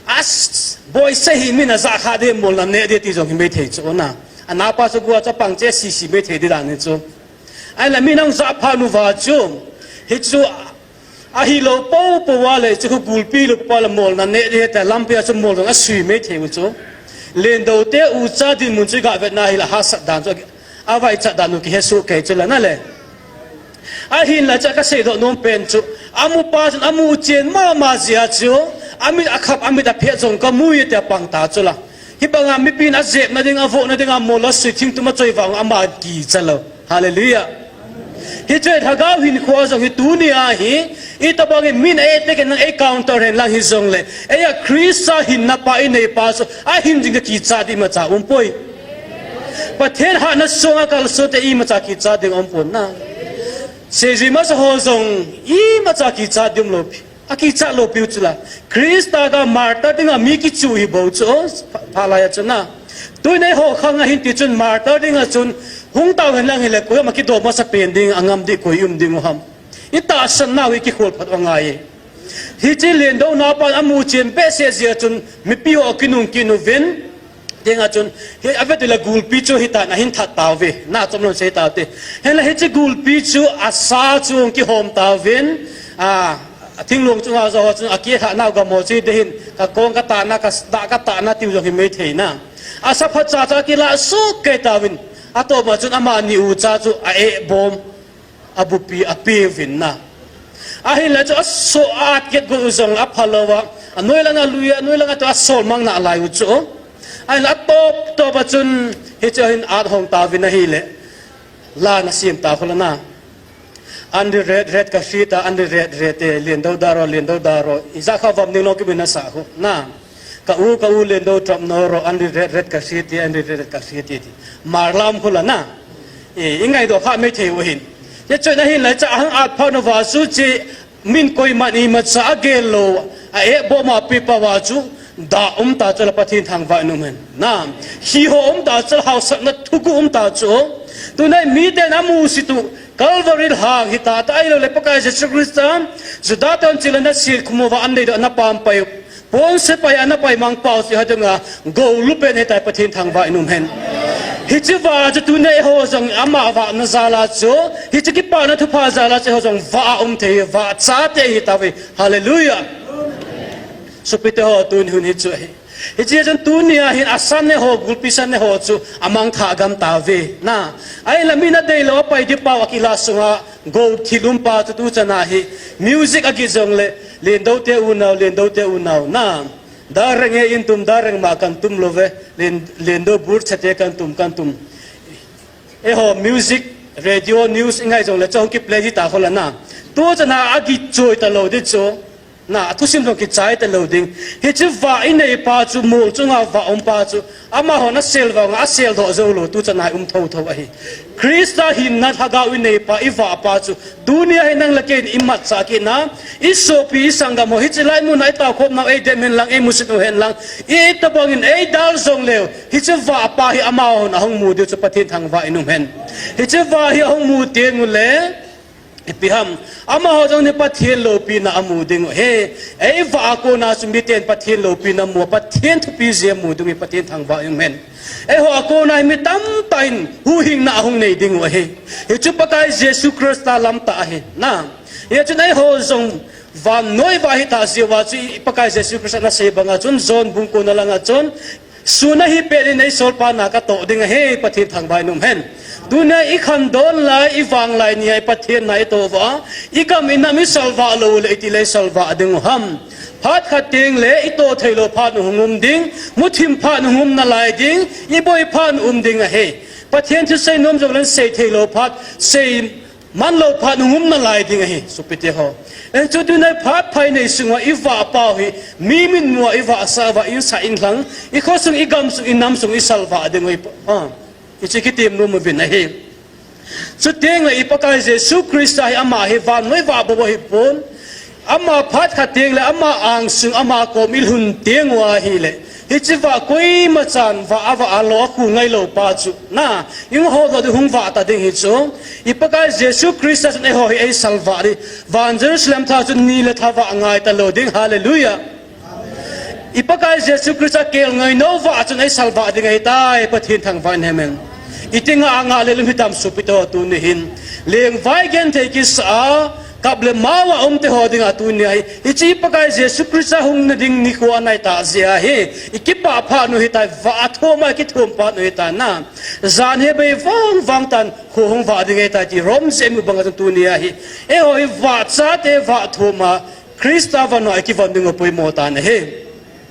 As, boi se hi min a ja kha de mol na ne de ti jong hi mai thei chu na. A naupa chu gua chu pang che si si mai thei di dan ni chu. Ahinla min a hung ja pha nu va chu. Hichu ahilou pou pou a le chu gulpi lou pa la mol na ne de ta lampi a chu mol jong a sui mai thei u chu. Liandou te u cha dinmun chu ga vet na hi la ha sat dan chu. A vaichat dan u kihe soh kei chu la na le. Ahinla chu ka seidoh nom pen chu, amu pa chun amu chen mama jeh a chu, amit a khap, amit a phet jong ka mui tia pang ta chu la. Hibanga mipin a jep na ding, a voh na ding, a mol a sui thingtum a choi vang ama kicha lou. Hallelujah. Hiche lhagao hinkho jong hi tuni a hi, itobang in min a et te ken nang ei counter hen lang hi jong le, ei a Christa hinna pa i nei pa chu, a hin jing ka kicha di ma cha um poi. Pathen hatna sunga kal so te imacha kicha ding um pon na. Seijui masa ho jong imacha kicha ding lou pi. A kicha lou piu chu la. Christa ga martyr dinga mi kichu hi bou chu. Pha, pha lai a chu na. Tuni ho khang a hin ti chun martyr dinga chun hung tau hen lang hi le koi ma kido masa pen ding a ngam di koi um ding u ham. I tahsan nau i kikhol phat u angai. Hiche Liandou naupan amu chen behseh jeh a chun mipi ho kinung kinu vin. Dinga chun, hi a vet le gulpi chu hitan a hin that tauve. Na chom lon sei taute. Hinla hiche gulpi chu a sa chu kihom tauvin. A, a thinglung chunga jo ho chun a kithah nau gam ho chu de hin. Ka kong ka tana, ka da ka tana tiu jong hi mai thei na. A sa phat cha cha kila suk kei tauvin. A toma chun amani u cha chu a eh bom. A bupi a pe uvin na. Ahinla chu a so at get go u jong a phalou a. A noi langa lui a, noi langa to a sol mang na lai u chu. Ahinla a top top a chun hiche hin at hong tauvin ahile. La na sim ta khu la na. Andi red red ka si ta, andi red red te, Liandou daro, Liandou daro. Ija kha vam ning lo ki bin na sa khu na. Ka u, ka u Liandou Trump no ro, andi red red ka si ti, andi red red ka si ti ti. Marlam khu la na. E, i ngaidoh kha mai thei u hin. Hiche chu na hin la cha hang at pha no va su chi min koiman imacha a gel lou. A eh bom a pi pa va chu da um ta chu la Pathen thangvah in um hen. Na. Hi ho um ta chu la hausatna thugu um ta chu. Tunai miten amu si tu Calvary hang hi ta ta ahilou le Pakai Jesu Christa. Juda ten chilana sil khumu va an nei do na pam pai. Pon sepai ana pai mang pau si ha dunga, go lupen hitai Pathen thangvah in um hen. Hiche va chu tuni eiho jong ama vahna jal a chu, hiche kipana thupha jal a chu eiho jong va um thei, va chate hi tauve. Hallelujah. Sopite ho tuni hun hi chu ahi. Hiche chun tuni a hin a san ne ho, gulpi san ne ho chu a mangthah gam tauve. Na, ahila min a deilou a pai di pau a kila sunga, Go thil um pa chu tu chan a hi music a git jong le, Liandou te unau, Liandou te unau na. Da reng e in tum, da reng ma kan tum lou ve, Lien-, Liandou bur chate kan tum, kan tum. Eiho music, radio, news i ngai jong le chu hung kiplay hi ta khu la na. Tu chan a a git choi ta lou di chu. Na, a thusim jong kichai ta lou ding. Hiche va i nei pa chu, mol chunga va um pa chu. Amaho na sel vang, a sel doh jou lou, tu chan a um tho tho ahi. Christa hinna lhagao i nei pa, i va pa chu. Tuni a hi nang le kei in i matcha kit na. I sopi i sanggam ho, hiche lai mun a i tao khop nau, ei dem hen lang, ei musit u hen lang. I tabang in, ei dal jong leu. Hiche va pa hi amaho na hung mu diu chu Pathen thangvah in um hen. Hiche va hi a hung mu teng u le. Ipi ham, amaho jong hi Pathen loupina amu ding u ahi. Ei va a kona chu miten Pathen loupina mu, Pathen thupi jeh amu ding u ahi, Pathen thangvah in um hen. Eiho a kona hi mi tamtah in huhhingna ahung nei ding u ahi. Hichu Pakai Jesu Christa lam tah ahi. Na, hichun eiho jong vannoi va hita jeh uva chu i Pakai Jesu Christa na sei banga chun John bung ko na langa chun Sun ahi pet in ei solpa na ka toh ding ahi, Pathen thangvah in um hen. Tuna i khandon lai, i vang lai ni a i Pathen na i toh uva, i gam i nam i salvah lou le iti le i salvah ding u ham. Phat khat teng le i toh thei lou phat u hung um ding, muthim phat u hung um nalai ding, i boi phat u um ding ahi. Pathen thusei nom jong le sei thei lou phat, sei man lou phat u hung um nalai ding ahi, sopite ho. Hichu tuna phat phai nei sunga i vah pau hi, mi mitmu a i vahsah uva, insung inlang, i khosung, i gamsung, i namsung, i salvah ding u ahi. Ah, hichu kitem nom uvin ahi. Chuteng le i Pakai Jesu Christa hi ama hi vannoi vah bou ahi pon. Ama phat khat teng le ama angsung ama kom ilhun teng uva ahile, hiche vah koima chan vah a vah a lo a khu ngailou pa chu na, ihung hodoh ding hung vah ta ding hi chu. I Pakai Jesu Christa chun eiho hi eisalvah ding. Van Jerusalem thah chun ni le tha vah ngai talou ding. Hallelujah. I Pakai Jesu Christa kelngoi nou vah chun eisalvah ding ahitai, Pathen thangvah in, amen. Iti ngah a ngah le lum hitam sopite ho tuni hin. Lengvai genthei kisa a, kap le mao a umte ho dinga tuni ahi. Hiche Pakai Jesu Christa hung nading nikho anai tah jeh ahi. I kipah phat u hitai, vah thum a kithum phat u hitai na. Jan hi bei vang vang tan, kho hung vah ding ahitai ti Rom jeh mu banga chun tuni ahi. Eiho hi vah chate vah thum a, Christa vahna a kivon ding u poimo tan ahi.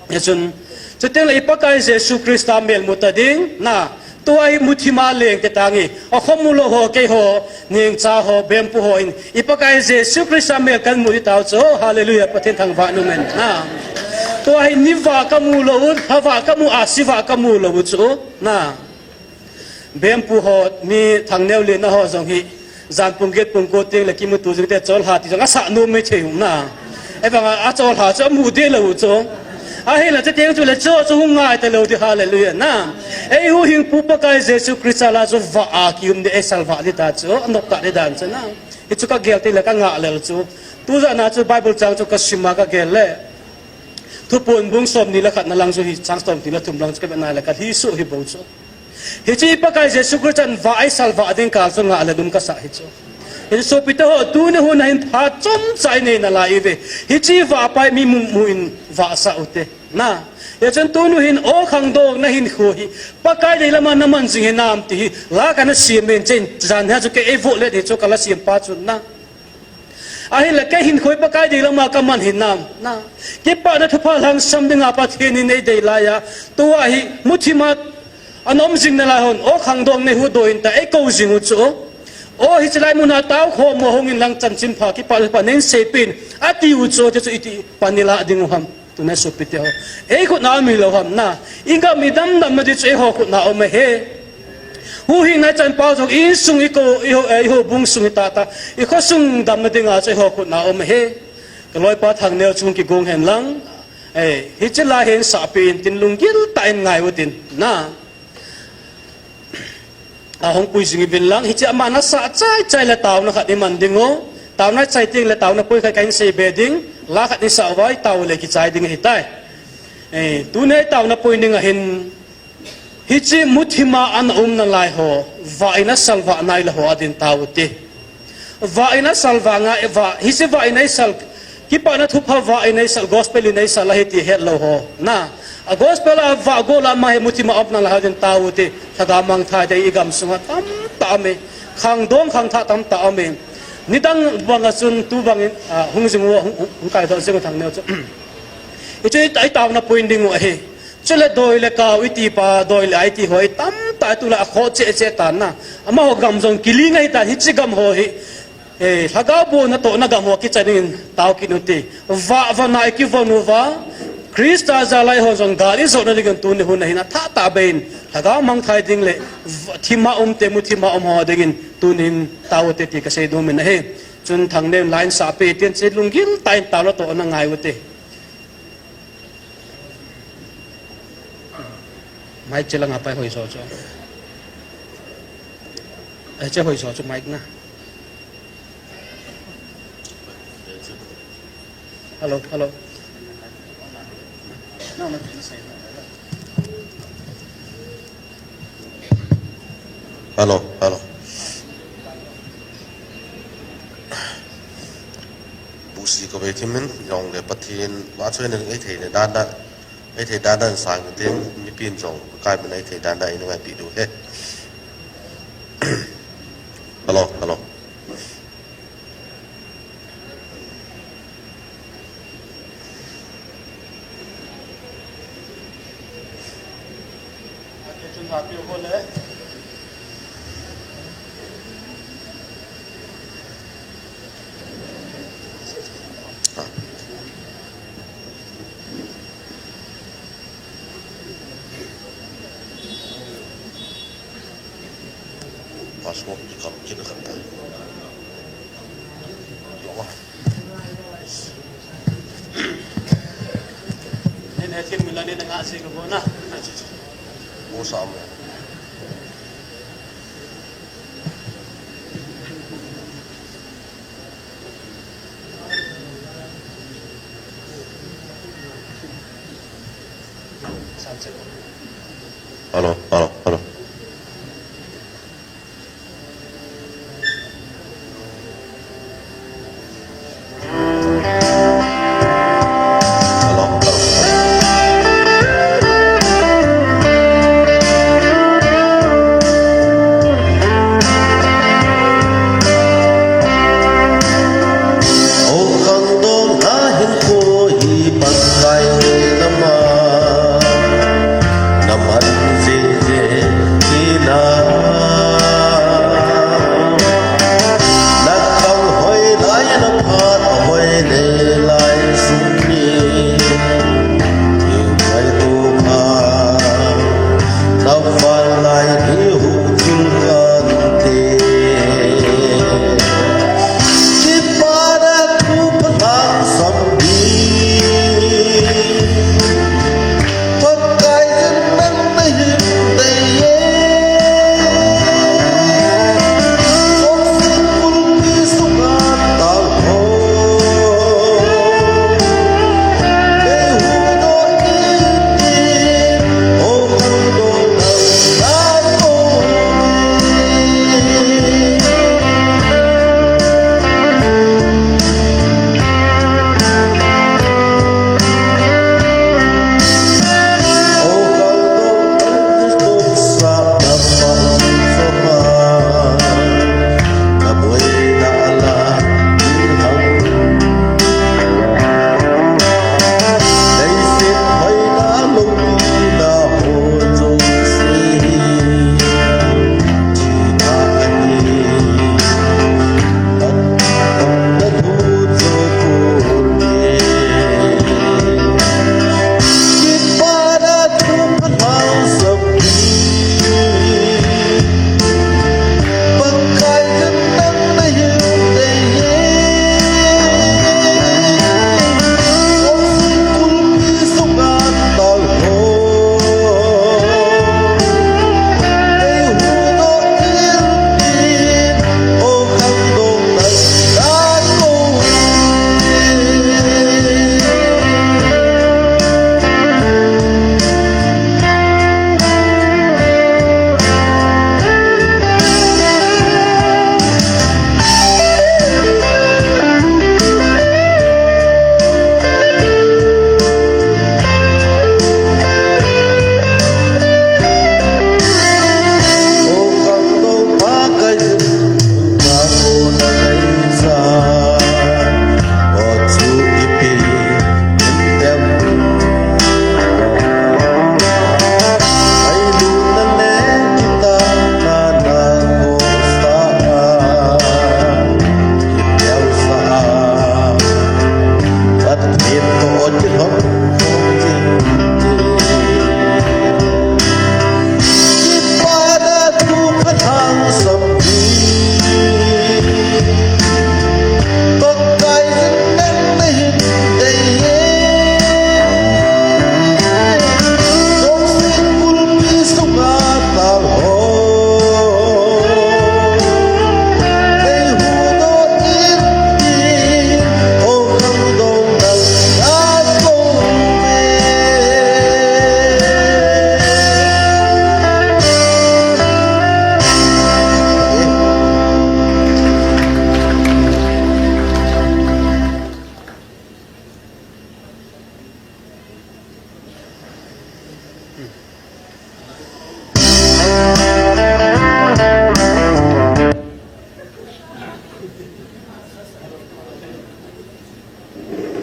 Hichun, chuteng le i Pakai Jesu Christa mel mu ta ding, na, tua hi muthima leng te tange, akhomu lou ho, keiho, nengcha ho, bempu ho in, i Pakai Jesu Christa mel kan mu di tau chu, hallelujah, Pathen thangvah in, amen, na. Tua hi ni vah kamu lou u, lha vah kamu, ahsi vah kamu lou u chu, na. Bempu ho, mi thangneo lena ho jong hi, jan pung get pung ko teng le kimuto jing te chol ha ti jong asah nom mai thei u na. Evang a, achol ha chu amu deh lou u chu. Ahinla chuteng chu le chu chu hung ngai talou ding, hallelujah na. Eihuhhingpu Pakai Jesu Christa lah chu vah a kium ding, eisalvah ding ta chu, anop tah ding dan chu na. Hichu kagel teng le kangah lel chu. Tujat na chu Bible chang chu kasim a kagel le. Thuphon bung somni le khat na lang chu hi chang somni le thum lang chu kavet na le kalhi suh hi bou chu. Hiche Pakai Jesu Christan vah eisalvah ding kal chu ngah le lum kasah hi chu. Hiche sopite ho, tuni hun a hin phat chomcha inei nalai uve. Hiche vah pa hi mi mumu in vahsah u te. Na. Hichun tuni hin o khangdong nahinkho hi Pakai dei lama naman jing hinam ti hi la kana sem in chen jan hi chu kei eivoh let hi chu kala sem pa chun na. Ahinla kei hinkho hi Pakai dei lama kaman hinam, na. Kipana thupha lhangsam dinga Pathen in eidei laiya, tua hi muthima ana um jing nalai hon, o khangdong neihuhdoh in ta, eikou jing u chu. O hiche lai muna tao khomo hung in lang chanchin pha, kipana thupha neiseipeh in, ati u chu, ti chu iti pan ilah ding u ham. Tuna sopite ho. Eikhut na um hilou ham na. Igam idamdamna ding chu eiho khut na um ahi. Huhhingna ichan pau jong insung ikou, iho, eh, ihoubung sung hita ta. Ikhosung damna dinga chu eiho khut na um ahi. Kaloipa thangneo chung kigong hen lang. Eh, hiche lai hi sahpeh in tin lunggil tah in ngai utin na. Ahung pui jing uvin lang, hiche ama nasah chaichai le taona khat iman ding u. Taona chai teng le taona poi khat kahin seibe ding, la khat isah uva, itao le kichai ding ahitai. Eh, tuni taona poi ding ahin, hiche muthima ana um nalai ho, vah in asalvah nai lou ho adin tao ute. Vah in asalvah ngai, vah, hiche vah in eisal, kipana thupha vah in eisal, gospel in eisal ahi ti hetlou ho. Na, a gospel a vah gol a ama hi muthima um nalai ho din tao ute, lhagao mangthai te igam sunga tamtah aume. Khangdong khangthah tamtah aume. Nidang banga chun tu bangin, ah, hung jing u, hung, hung, hung kaidoh jing u thangneo chu. Hichu i, itaona poi ding u ahi. Chule doi le kau iti pa, doi le ai ti ho hi tamtah tulai a khoh cheh cheh tan na. Amaho gam jong kiling ahitan, hiche gam ho hi. Eh, lhagao bohna tohna gam ho kichai dingin tao kit ute. Vah vana ikivon uva, Christa jalai ho jong gal ijotna dingin tuni hun a hin athah tah beiyin, lhagao mangthai ding le, v-, thima umte muthima um ho dingin tuni hin tao ute ti kasei nom in ahi. Chun thangneo in la in sahpeh tin, hiche lunggil tah in taona tohna ngai ute. Mic che langa pai hoi so chu. Eh, che hoi so chu mic na. Hello, hello. Hello, hello. Busi ko be thimin, jong le Pathen, ma choi na ei thei le dan dan, ei thei dan dan sang tin, mipin jong, kai min ei thei dan dan, ei ngai pi du he. Hello, hello. Password kikal kina kanta. Lawa. Netin mila ni na nga si ko na. Mo sa mo. Hello, hello, hello.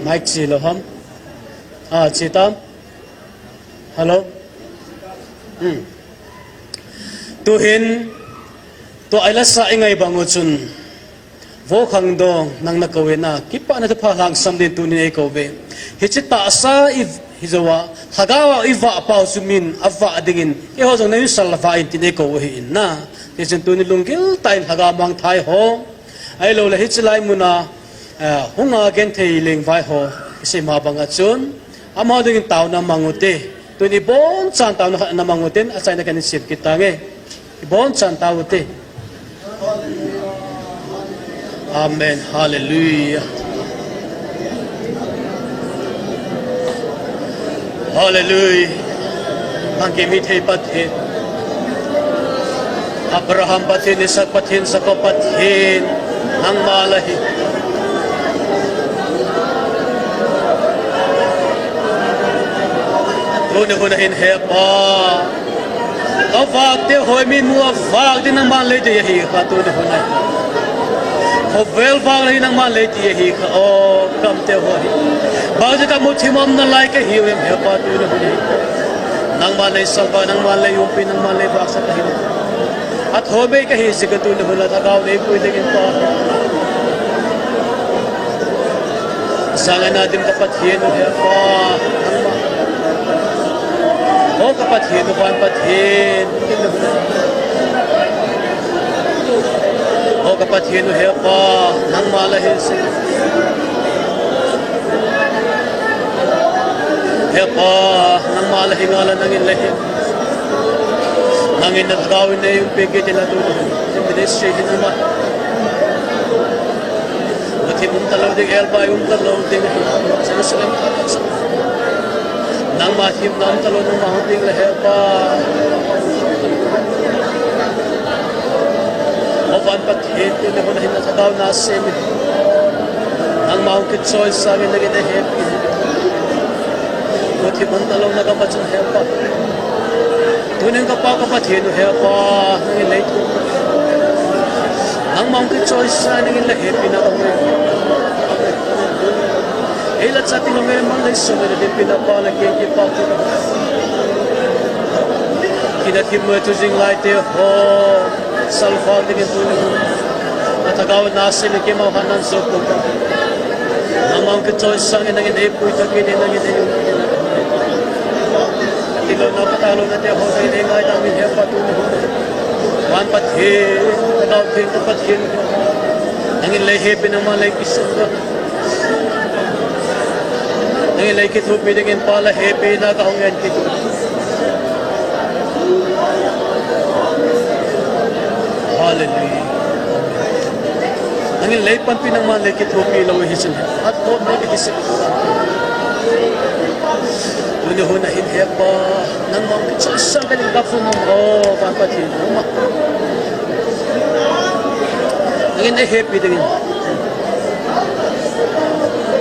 Mic chi lo ham? Ah, chi tam? Hello? Hmm. Tuhin, tua i la sa i ngai bang u chun, Vo Khangdong, nang na kou in a, kipana thupha lhangsam din tunin ei kou ve. Hiche tahsa i, hi jou a, lhagao a i vah pau chu min a vah dingin, eiho jong na insal vah in tin ei kou u ahi in na. Hichun tunin lunggil tah in lhagao mangthai ho, ahilou le hiche lai mun a, eh, hung a genthei lengvai ho, i sei ma bang a chun, Ama dingin taona mang ute. Tun ibonchan taona khat na mang uten, achaina kahin sem kit tange. Ibonchan tao ute. Amen. Hallelujah. Hallelujah. Nang kimithei Pathen. Abraham Pathen, Isaac Pathen, Jacob Pathen, nangma la hi. Tuni hun ahin He Pa, kavak te hoi min mu a vak ding nangman lei ding ahi kha tuni hun ahi. Khovel vak lei nangman lei ding ahi kha o, kam te hoi. Bang jeh a kamu thim um nalai kahiu em He Pa tuni hun ahi. Nangman lei salva, nangman lei umpi, nangman lei vahsa kahiu. Athou bei kahi jeh a tuni hun a lhagao neipui dingin Pa. Sang a dim ka Pathen u He Pa. O ka Pathen u van Pathen. O ka Pathen u He Pa. Nangma la hi si. He Pa, nangma la hi nga la nangin la hi. Nangin na lhagao in nei umpi kit in la tu. Ministry hin ma. Muthim um talou ding, elbai um talou ding. Jerusalem. Nangma thim nam talou nangma hung ding la He Pa. O van Pathen tuni hun ahin na lhagao na sem. Nangma hung kichoi sangin nangin na hepi. Muthim um talou na kama chun He Pa. Tunin ka Pa ka Pathen u He Pa, nangin lei thu. Nangma hung kichoi sangin nangin la hepi na ka hung. Ei la chati lo nge mang lei sung nge na dim pina Pa la ke ki Pa tu. Kina thim mo tu jing lai te ho. Salva dingin tuni. Na lhagao na sem in keima u khat nan sop ko. Nangma hung kichoi sangin nangin eipui tah kit in nangin ei. Tilou na patah lou na te ho nangin eingaidam in He Pa tuni. Van Pathen, lhagao theng ka Pathen. Nangin lei hepi nangma lei kisung ko. Nangin lei kithopi dingin Pa la hepi na ka hung en kit. Hallelujah. Nangin lei panpi nangma lei kithopi lou hi chun. Athou na ki se. Tuni hun ahin He Pa, nangma hung kichoi sang ka ding ka phun nang o, Van Pathen. Nangin ei hepi dingin.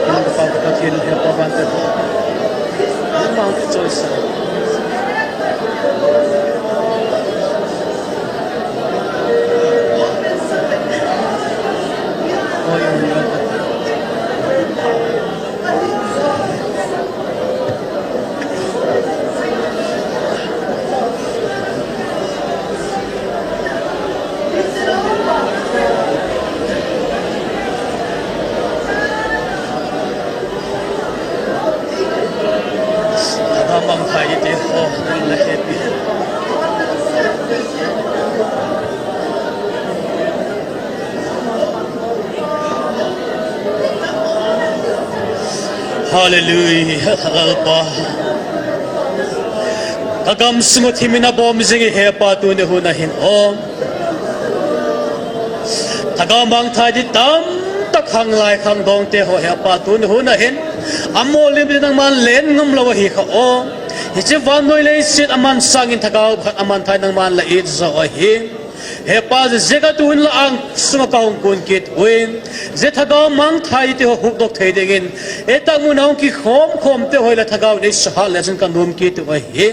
Nang ka Pa ka Pathen He Pa van te. Nangma hung kichoi sang. Oi, oi, oi. Lhagao mangthai ite ho, nangin la hepi. Hallelujah, Lalpa. Ka gamsung u thim in abom jing e He Pa tuni hun ahin o. Lhagao mangthai ding tamtah khang lai khang dong te ho He Pa tuni hun ahin. Amol lim ding nangman len ngam lou ahi kha o. Hiche vannoi leiset aman sangin lhagao khat aman thai nangman la it jo ahi. He Pa, jeh a tu in la angsunga ka hung kun kit uvin. Hiche lhagao mangthai te ho hukdok thei dingin. Etang mun a hung kikhom khom te ho la lhagao nei suhal le chun ka nom kit u ahi.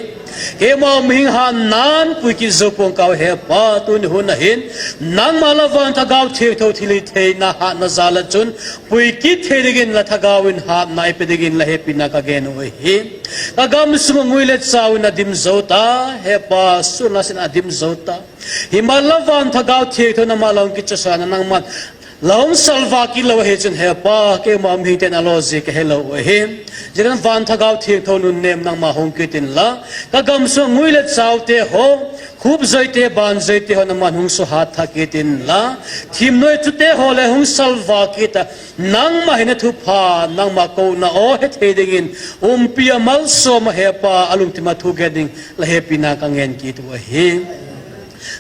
Keima mihing hatnan pui kit jou pong kau He Pa, tuni hun ahin. Nangma la van lhagao thengtho thilhitheina hatna jal a chun. Pui kit thei dingin la lhagao in hatna eipe dingin la hepina ka gen u ahi. Ka gamsung u ngui le chao in adim jou ta, He Pa, sun le sim in adim jou ta. Himalam van lhagao thengtho nangma la hung kichoisah na nangman la hung salva kit lou ahi chun He Pa, keima mihing ten alo ji ka helou u ahi. Jeh a van lhagao thengtho nunnem nangma hung kit in la. Ka gamsung u ngui le chao te ho. Khupjoite, banjoite ho nangman hung suhat thah kit inla, thimnoi chute ho le hung salva kit a, nangma hin nathupha, nangma kouna o hethei dingin, umpi a malsom a hepa, alungthim a thu gen ding, la hepina kangen kit u ahi.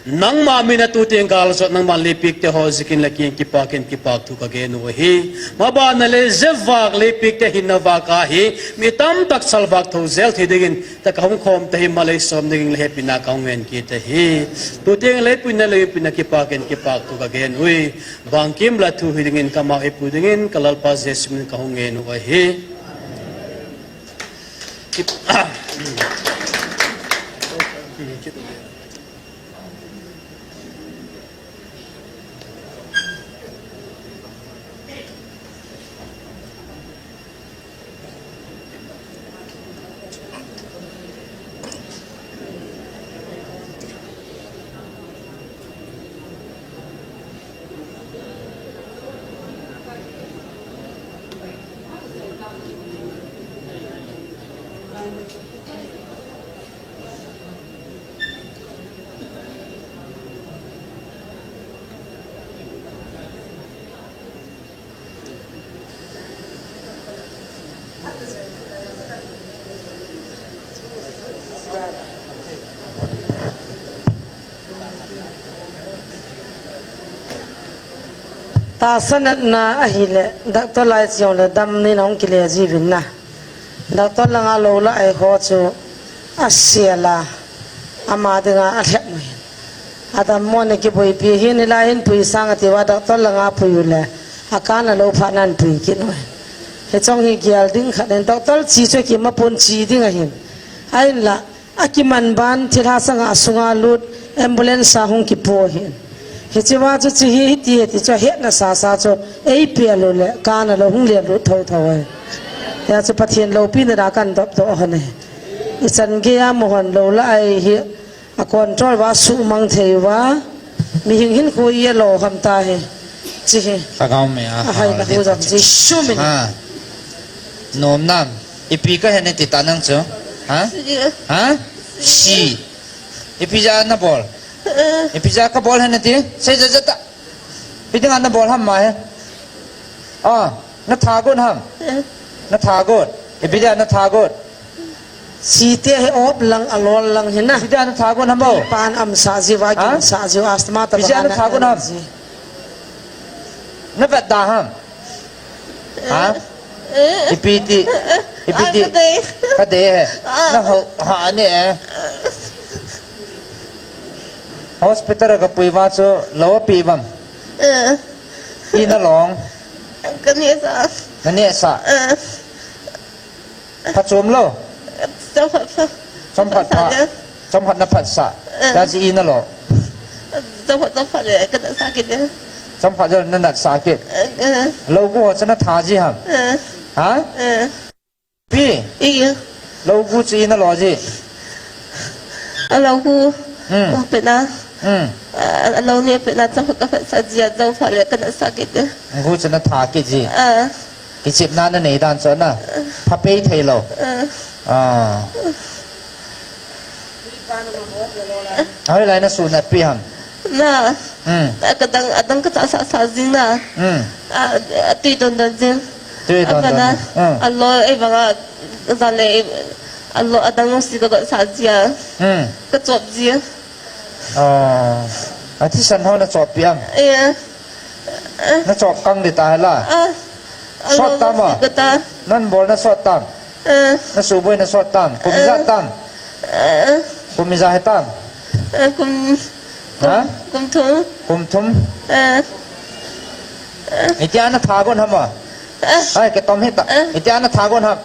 Nangma mina tutieng galjot, nangman lepikte ho jikin le keng kipakin kipahthu kagen u ahi. Mabana le jevak lepikte hinna vak ahi, mi tamtah salvak thou jel thei dingin, ta kahung khom ta hi malei som dingin le hepina kahung ngen kit ahi. Tutieng le puina le puina kipakin kipahthu kagen ui. Bangkim la thu hi dingin kamau eipui dingin ka Lalpa Jesu min kahung ngen u ahi. Tahsa natna ahile, doctor lai cheh le dam ni nahung kile jiuvin na. Doctor langa lou la ai ho chu asel a, ama dinga alhep mai. Adammo na kiboipi hin, hilai hin pui sang ati uva, doctor langa pui u le, akan alou phat nan pui kit u. Hiche hi gel ding khat in, doctor che chu kimapon che ding ahin. Ahinla, akiman ban thilha sanga asunga lut, ambulance a hung kipo ahin. Hiche uva chu che hi hiti hiti chu ahetna sasa chu, eipel u le, kan alou hung le lut thotho ahi. Hijeh chun Pathen loupina dia kan dop doh u ahi. Ichan geiya mohon lou la ai hi, a control uva suhmang thei uva, mihing hinkho hi alou ham tahi. Che hi. Lhagao mei a, ahai, hal na di hu ta jong che. Jesu min. Ha. Nom nam. Ipi kahi nati ta nang chu? Ha? Si. Ha? Si. Ipi jeh a nabol? Eh. Ipi jeh a kabol ham nati? Sei jat jat ta. Ipi dinga nabol ham ma hi? Ah, natha got ham? Eh. Natha got. Ipi dinga natha got? Site hi op lang, alol lang hi na. Ipi dinga natha got ham bo? Pan amsah jiu, ha? Ginsah jiu, asthma ta. Ipi dinga natha got ham? Navet da ham? Ha? Eh. Ipi ti, ipi ti. Ah, kadei. Kadei he. Ah. Naho, ha ni e. Hospital a kapui uva chu lou api uvam? Eh. I nalong? Kaneh sah. Naneh sah? Eh. Phat chom lou? Chomkhat pha. Chomkhat pha. Chomkhat na phatsah. Eh. Hijeh a i nalo? Chomkhat, chomkhat le kanat sah kit e. Chomkhat jong nanat sah kit. Eh, eh. Lou gu ho chu natha ji ham? Eh. Ha? Eh. Pi? I. Lou gu chu i nalo ji? A lou gu. Hmm. Oh, pena. Hmm. A, a lou neh pena chomkhat kaphatsah ji a, chomkhat le kanat sah kit e. Gu chu natha kit ji. Ah. Kichepna nanei dan chu na. Pha pei thei lou. Ah. Ah. Hoilai nasuhnat pi ham? Na. Hmm. Ka, kadang, adang kachah sah sah jing na. Hmm. A, atui don don jing. Tui don don. Abana, hmm. Alou, ei vanga, jale, alou, adang si kagot sah ji a. Hmm. Kachop ji. Ah, a thisan ho nachop pi am? Eh. Nachop kang di ta la. Ah. Sot tam a? Nan bol na sot tam? Eh. Nasuboi na sot tam? Kum ijat tam? Eh. Kum ijat hi tam? Eh, kum, ha? Kum thum. Kum thum? Eh. Itia natha got ham a? Eh. Ai, kitom hita. Eh. Itia natha got ham?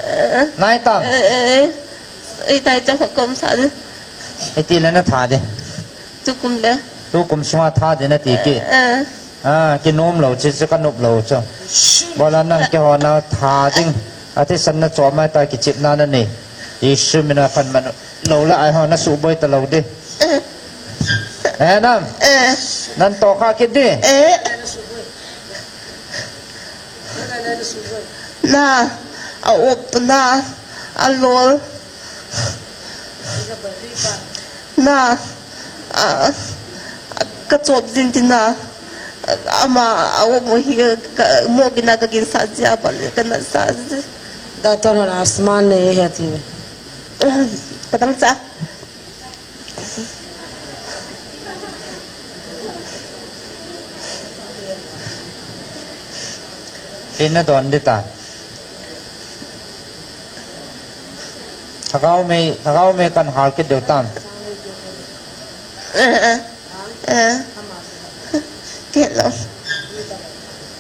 Eh. Nai tam? Eh, eh, eh. Itai chomkhat kom sah di. Iti le natha di? Tukum le. Tukum sunga tha di nati ki. Eh, eh. Ah, kinom lou, chi, chi kanop lou chu. Bola nang keiho natha ding. Athisan nachop mai ta, kichepna nanei. Jesu mina khan man lou la ai ho nasuboi talou di. Eh. Eh, nam. Eh. Nan tohkha kit di. Eh. Na, a-op na, alol. Na, A, ka chop jin tina, ama a um u hi ka mo gina ka gin sa jia bal ka na sa ji. Doctor hon asthma nei ahi ati ve. Ka dang cha. Ina don di ta. Thagau mei, thagau mei kan hal kit deu tam. Eh, eh, eh. Kit lo.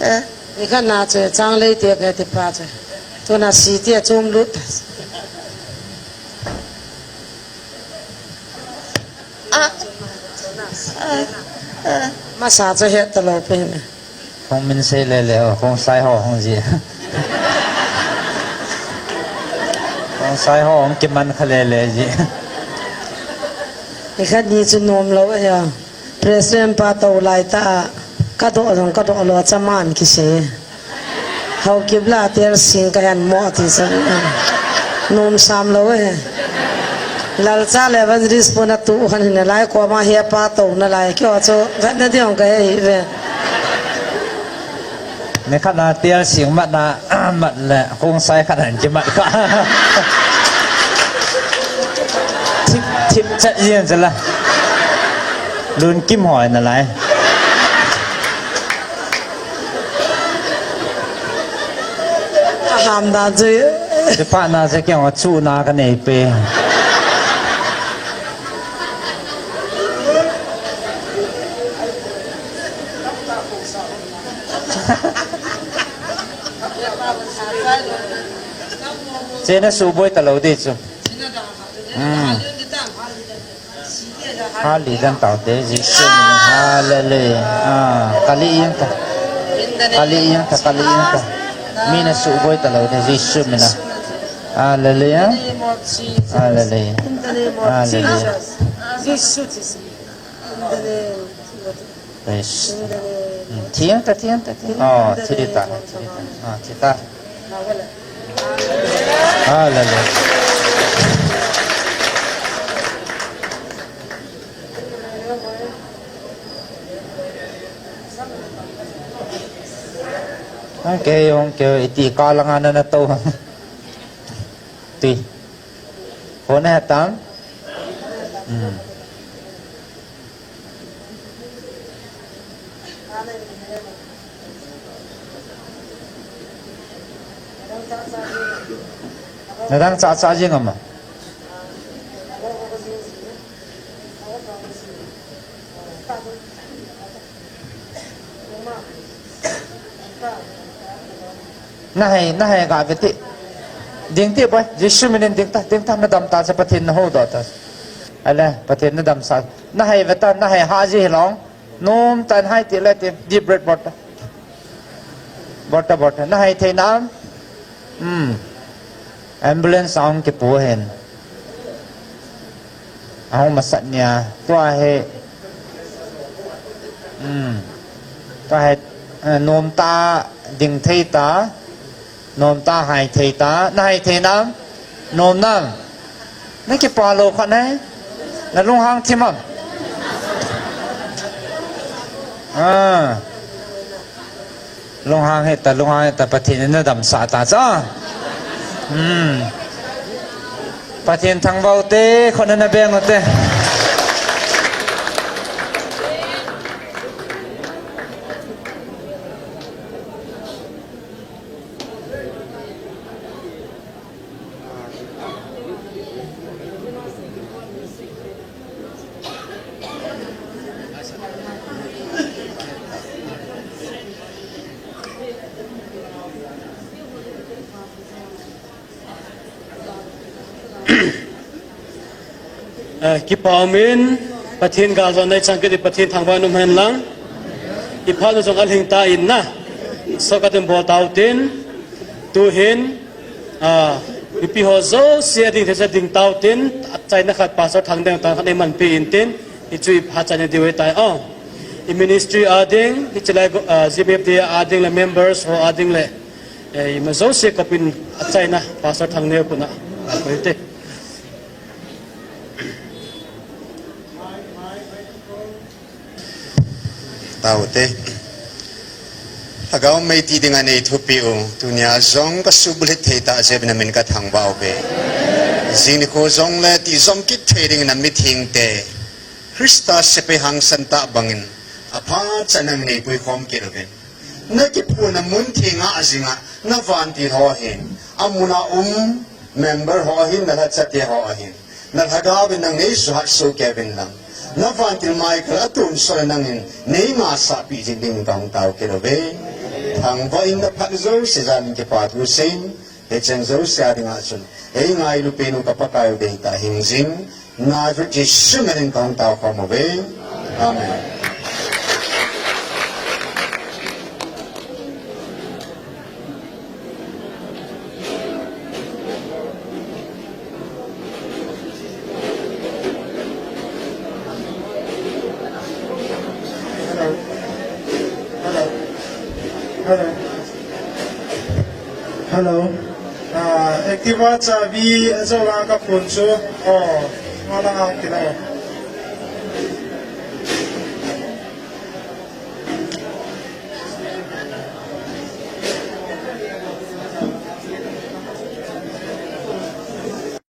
Eh. Ni kan na che chang lei te ke ti pa che. Tu na si te chum lut. Ah. Ah. Ah. Masa che het ta lo pe me. Hung min sei lele, oh, hung sai ho hung ji. Hung sai ho hung kiman kha lele ji. Ni khat ni chu nom lo ahi a. President pa to lai ta a, ka do jong ka do lo cha man kisei. Haokip la tel sing ka hen mo ti sa. Nom sam lo ahi. Lalcha le evangelist pona tu khan hin lai ko ma he pa to na lai kyo chu khat na diong ka he hi ve. Ni khat na tel sing mat na, mat le kong sai khat na kimat ka. Thip, thip chat yin zala. Lun kim hoi na lai. Aham da zui. Te pa na se kyang chu na ka nei pe. Chena suboi ta lo de chu. Hmm. Hallelujah, dan tau te, Jesu min. Hallelujah. Ah, kali yang ta. Kali yang ta, kali yang ta. Mina suboi ta lo de, Jesu mina. Hallelujah. Hallelujah. Hallelujah. Praise. Hmm, thiang ta, thiang ta, thiang. Oh, thi di ta, thi di ta. Ah, thi ta. Hallelujah. Okay, okay, iti ka lang ana na to. Ti. Phone he tam? Hmm. Na dang cha cha jing ama. Na hai, na hai ga ve ti. Ding ti boi, Jesu minin ding ta, ding ta, na dam ta, cha Pathen na ho do ta. Ale, Pathen na dam sa. Na hai ve ta, na hai ha ji long. Nom tan hai ti le ti, deep breath bol ta. Bol ta, bol ta. Na hai thei nam. Hmm. Ambulance ahung kipu hen. Ahung masat nia. Tua he. Hmm. Tua he, eh, nom ta, ding thei ta. Nom ta, hai thei ta. Na hai thei nam. Nom nam. Na kipa lo khat ne. Na lunghang thim am. Ah. Lunghang hita, lunghang hita, Pathen in na damsah ta cha. Hmm. Pathen thangvah u te, khut na na beng u te. Eh, kipa umin, Pathen galjona i chang kit in Pathen thangvah in um hen lang. I phat u jong alhing ta in na. Sohkhat in bol tau tin. Tu hin, ah, mipi ho jouse ading thei sa ding tau tin, achaina khat Pastor Thangneo tah khat eimanpi in tin, hichu i phat chaina diu ahitai o. I ministry a ding, hiche lai, ah, G B F D a ding le members ho a ding le, eh, ima jouse kop in achaina Pastor Thangneo kona, ah, ko hite. Taute. Lhagao mei ti dinga nei thupi u, tunia jong ka subulhit thei ta jeh in na min ka thangvah uve. Jing nikho jong le tijom kit thei dingin na mithengte Christa sepai hangsan ta bangin, aphat cha nang nei puikhom kit uvin. Na kiphuna mun thenga ajinga, na vantil ho hin, amuna um member ho hin, na lhachate ho hin. Na lhagao in nang nei suhat soh kei uvin lang. Na vantil Michael atonsot nangin nei ngaisah peh jing dingin kahung tao kit uve. Thangvah in na phat jouse jal in kipa thu seiyin, hicheng jouse a dinga chun ei ngailu pen u ka Pakai u deitah hingjing, Nazareth Jesu min in kahung tao khom uve. Amen. Hello. Hello. Hello. Ah, Activa chabi ajo la ka phone chu. Oh, wala ang kila.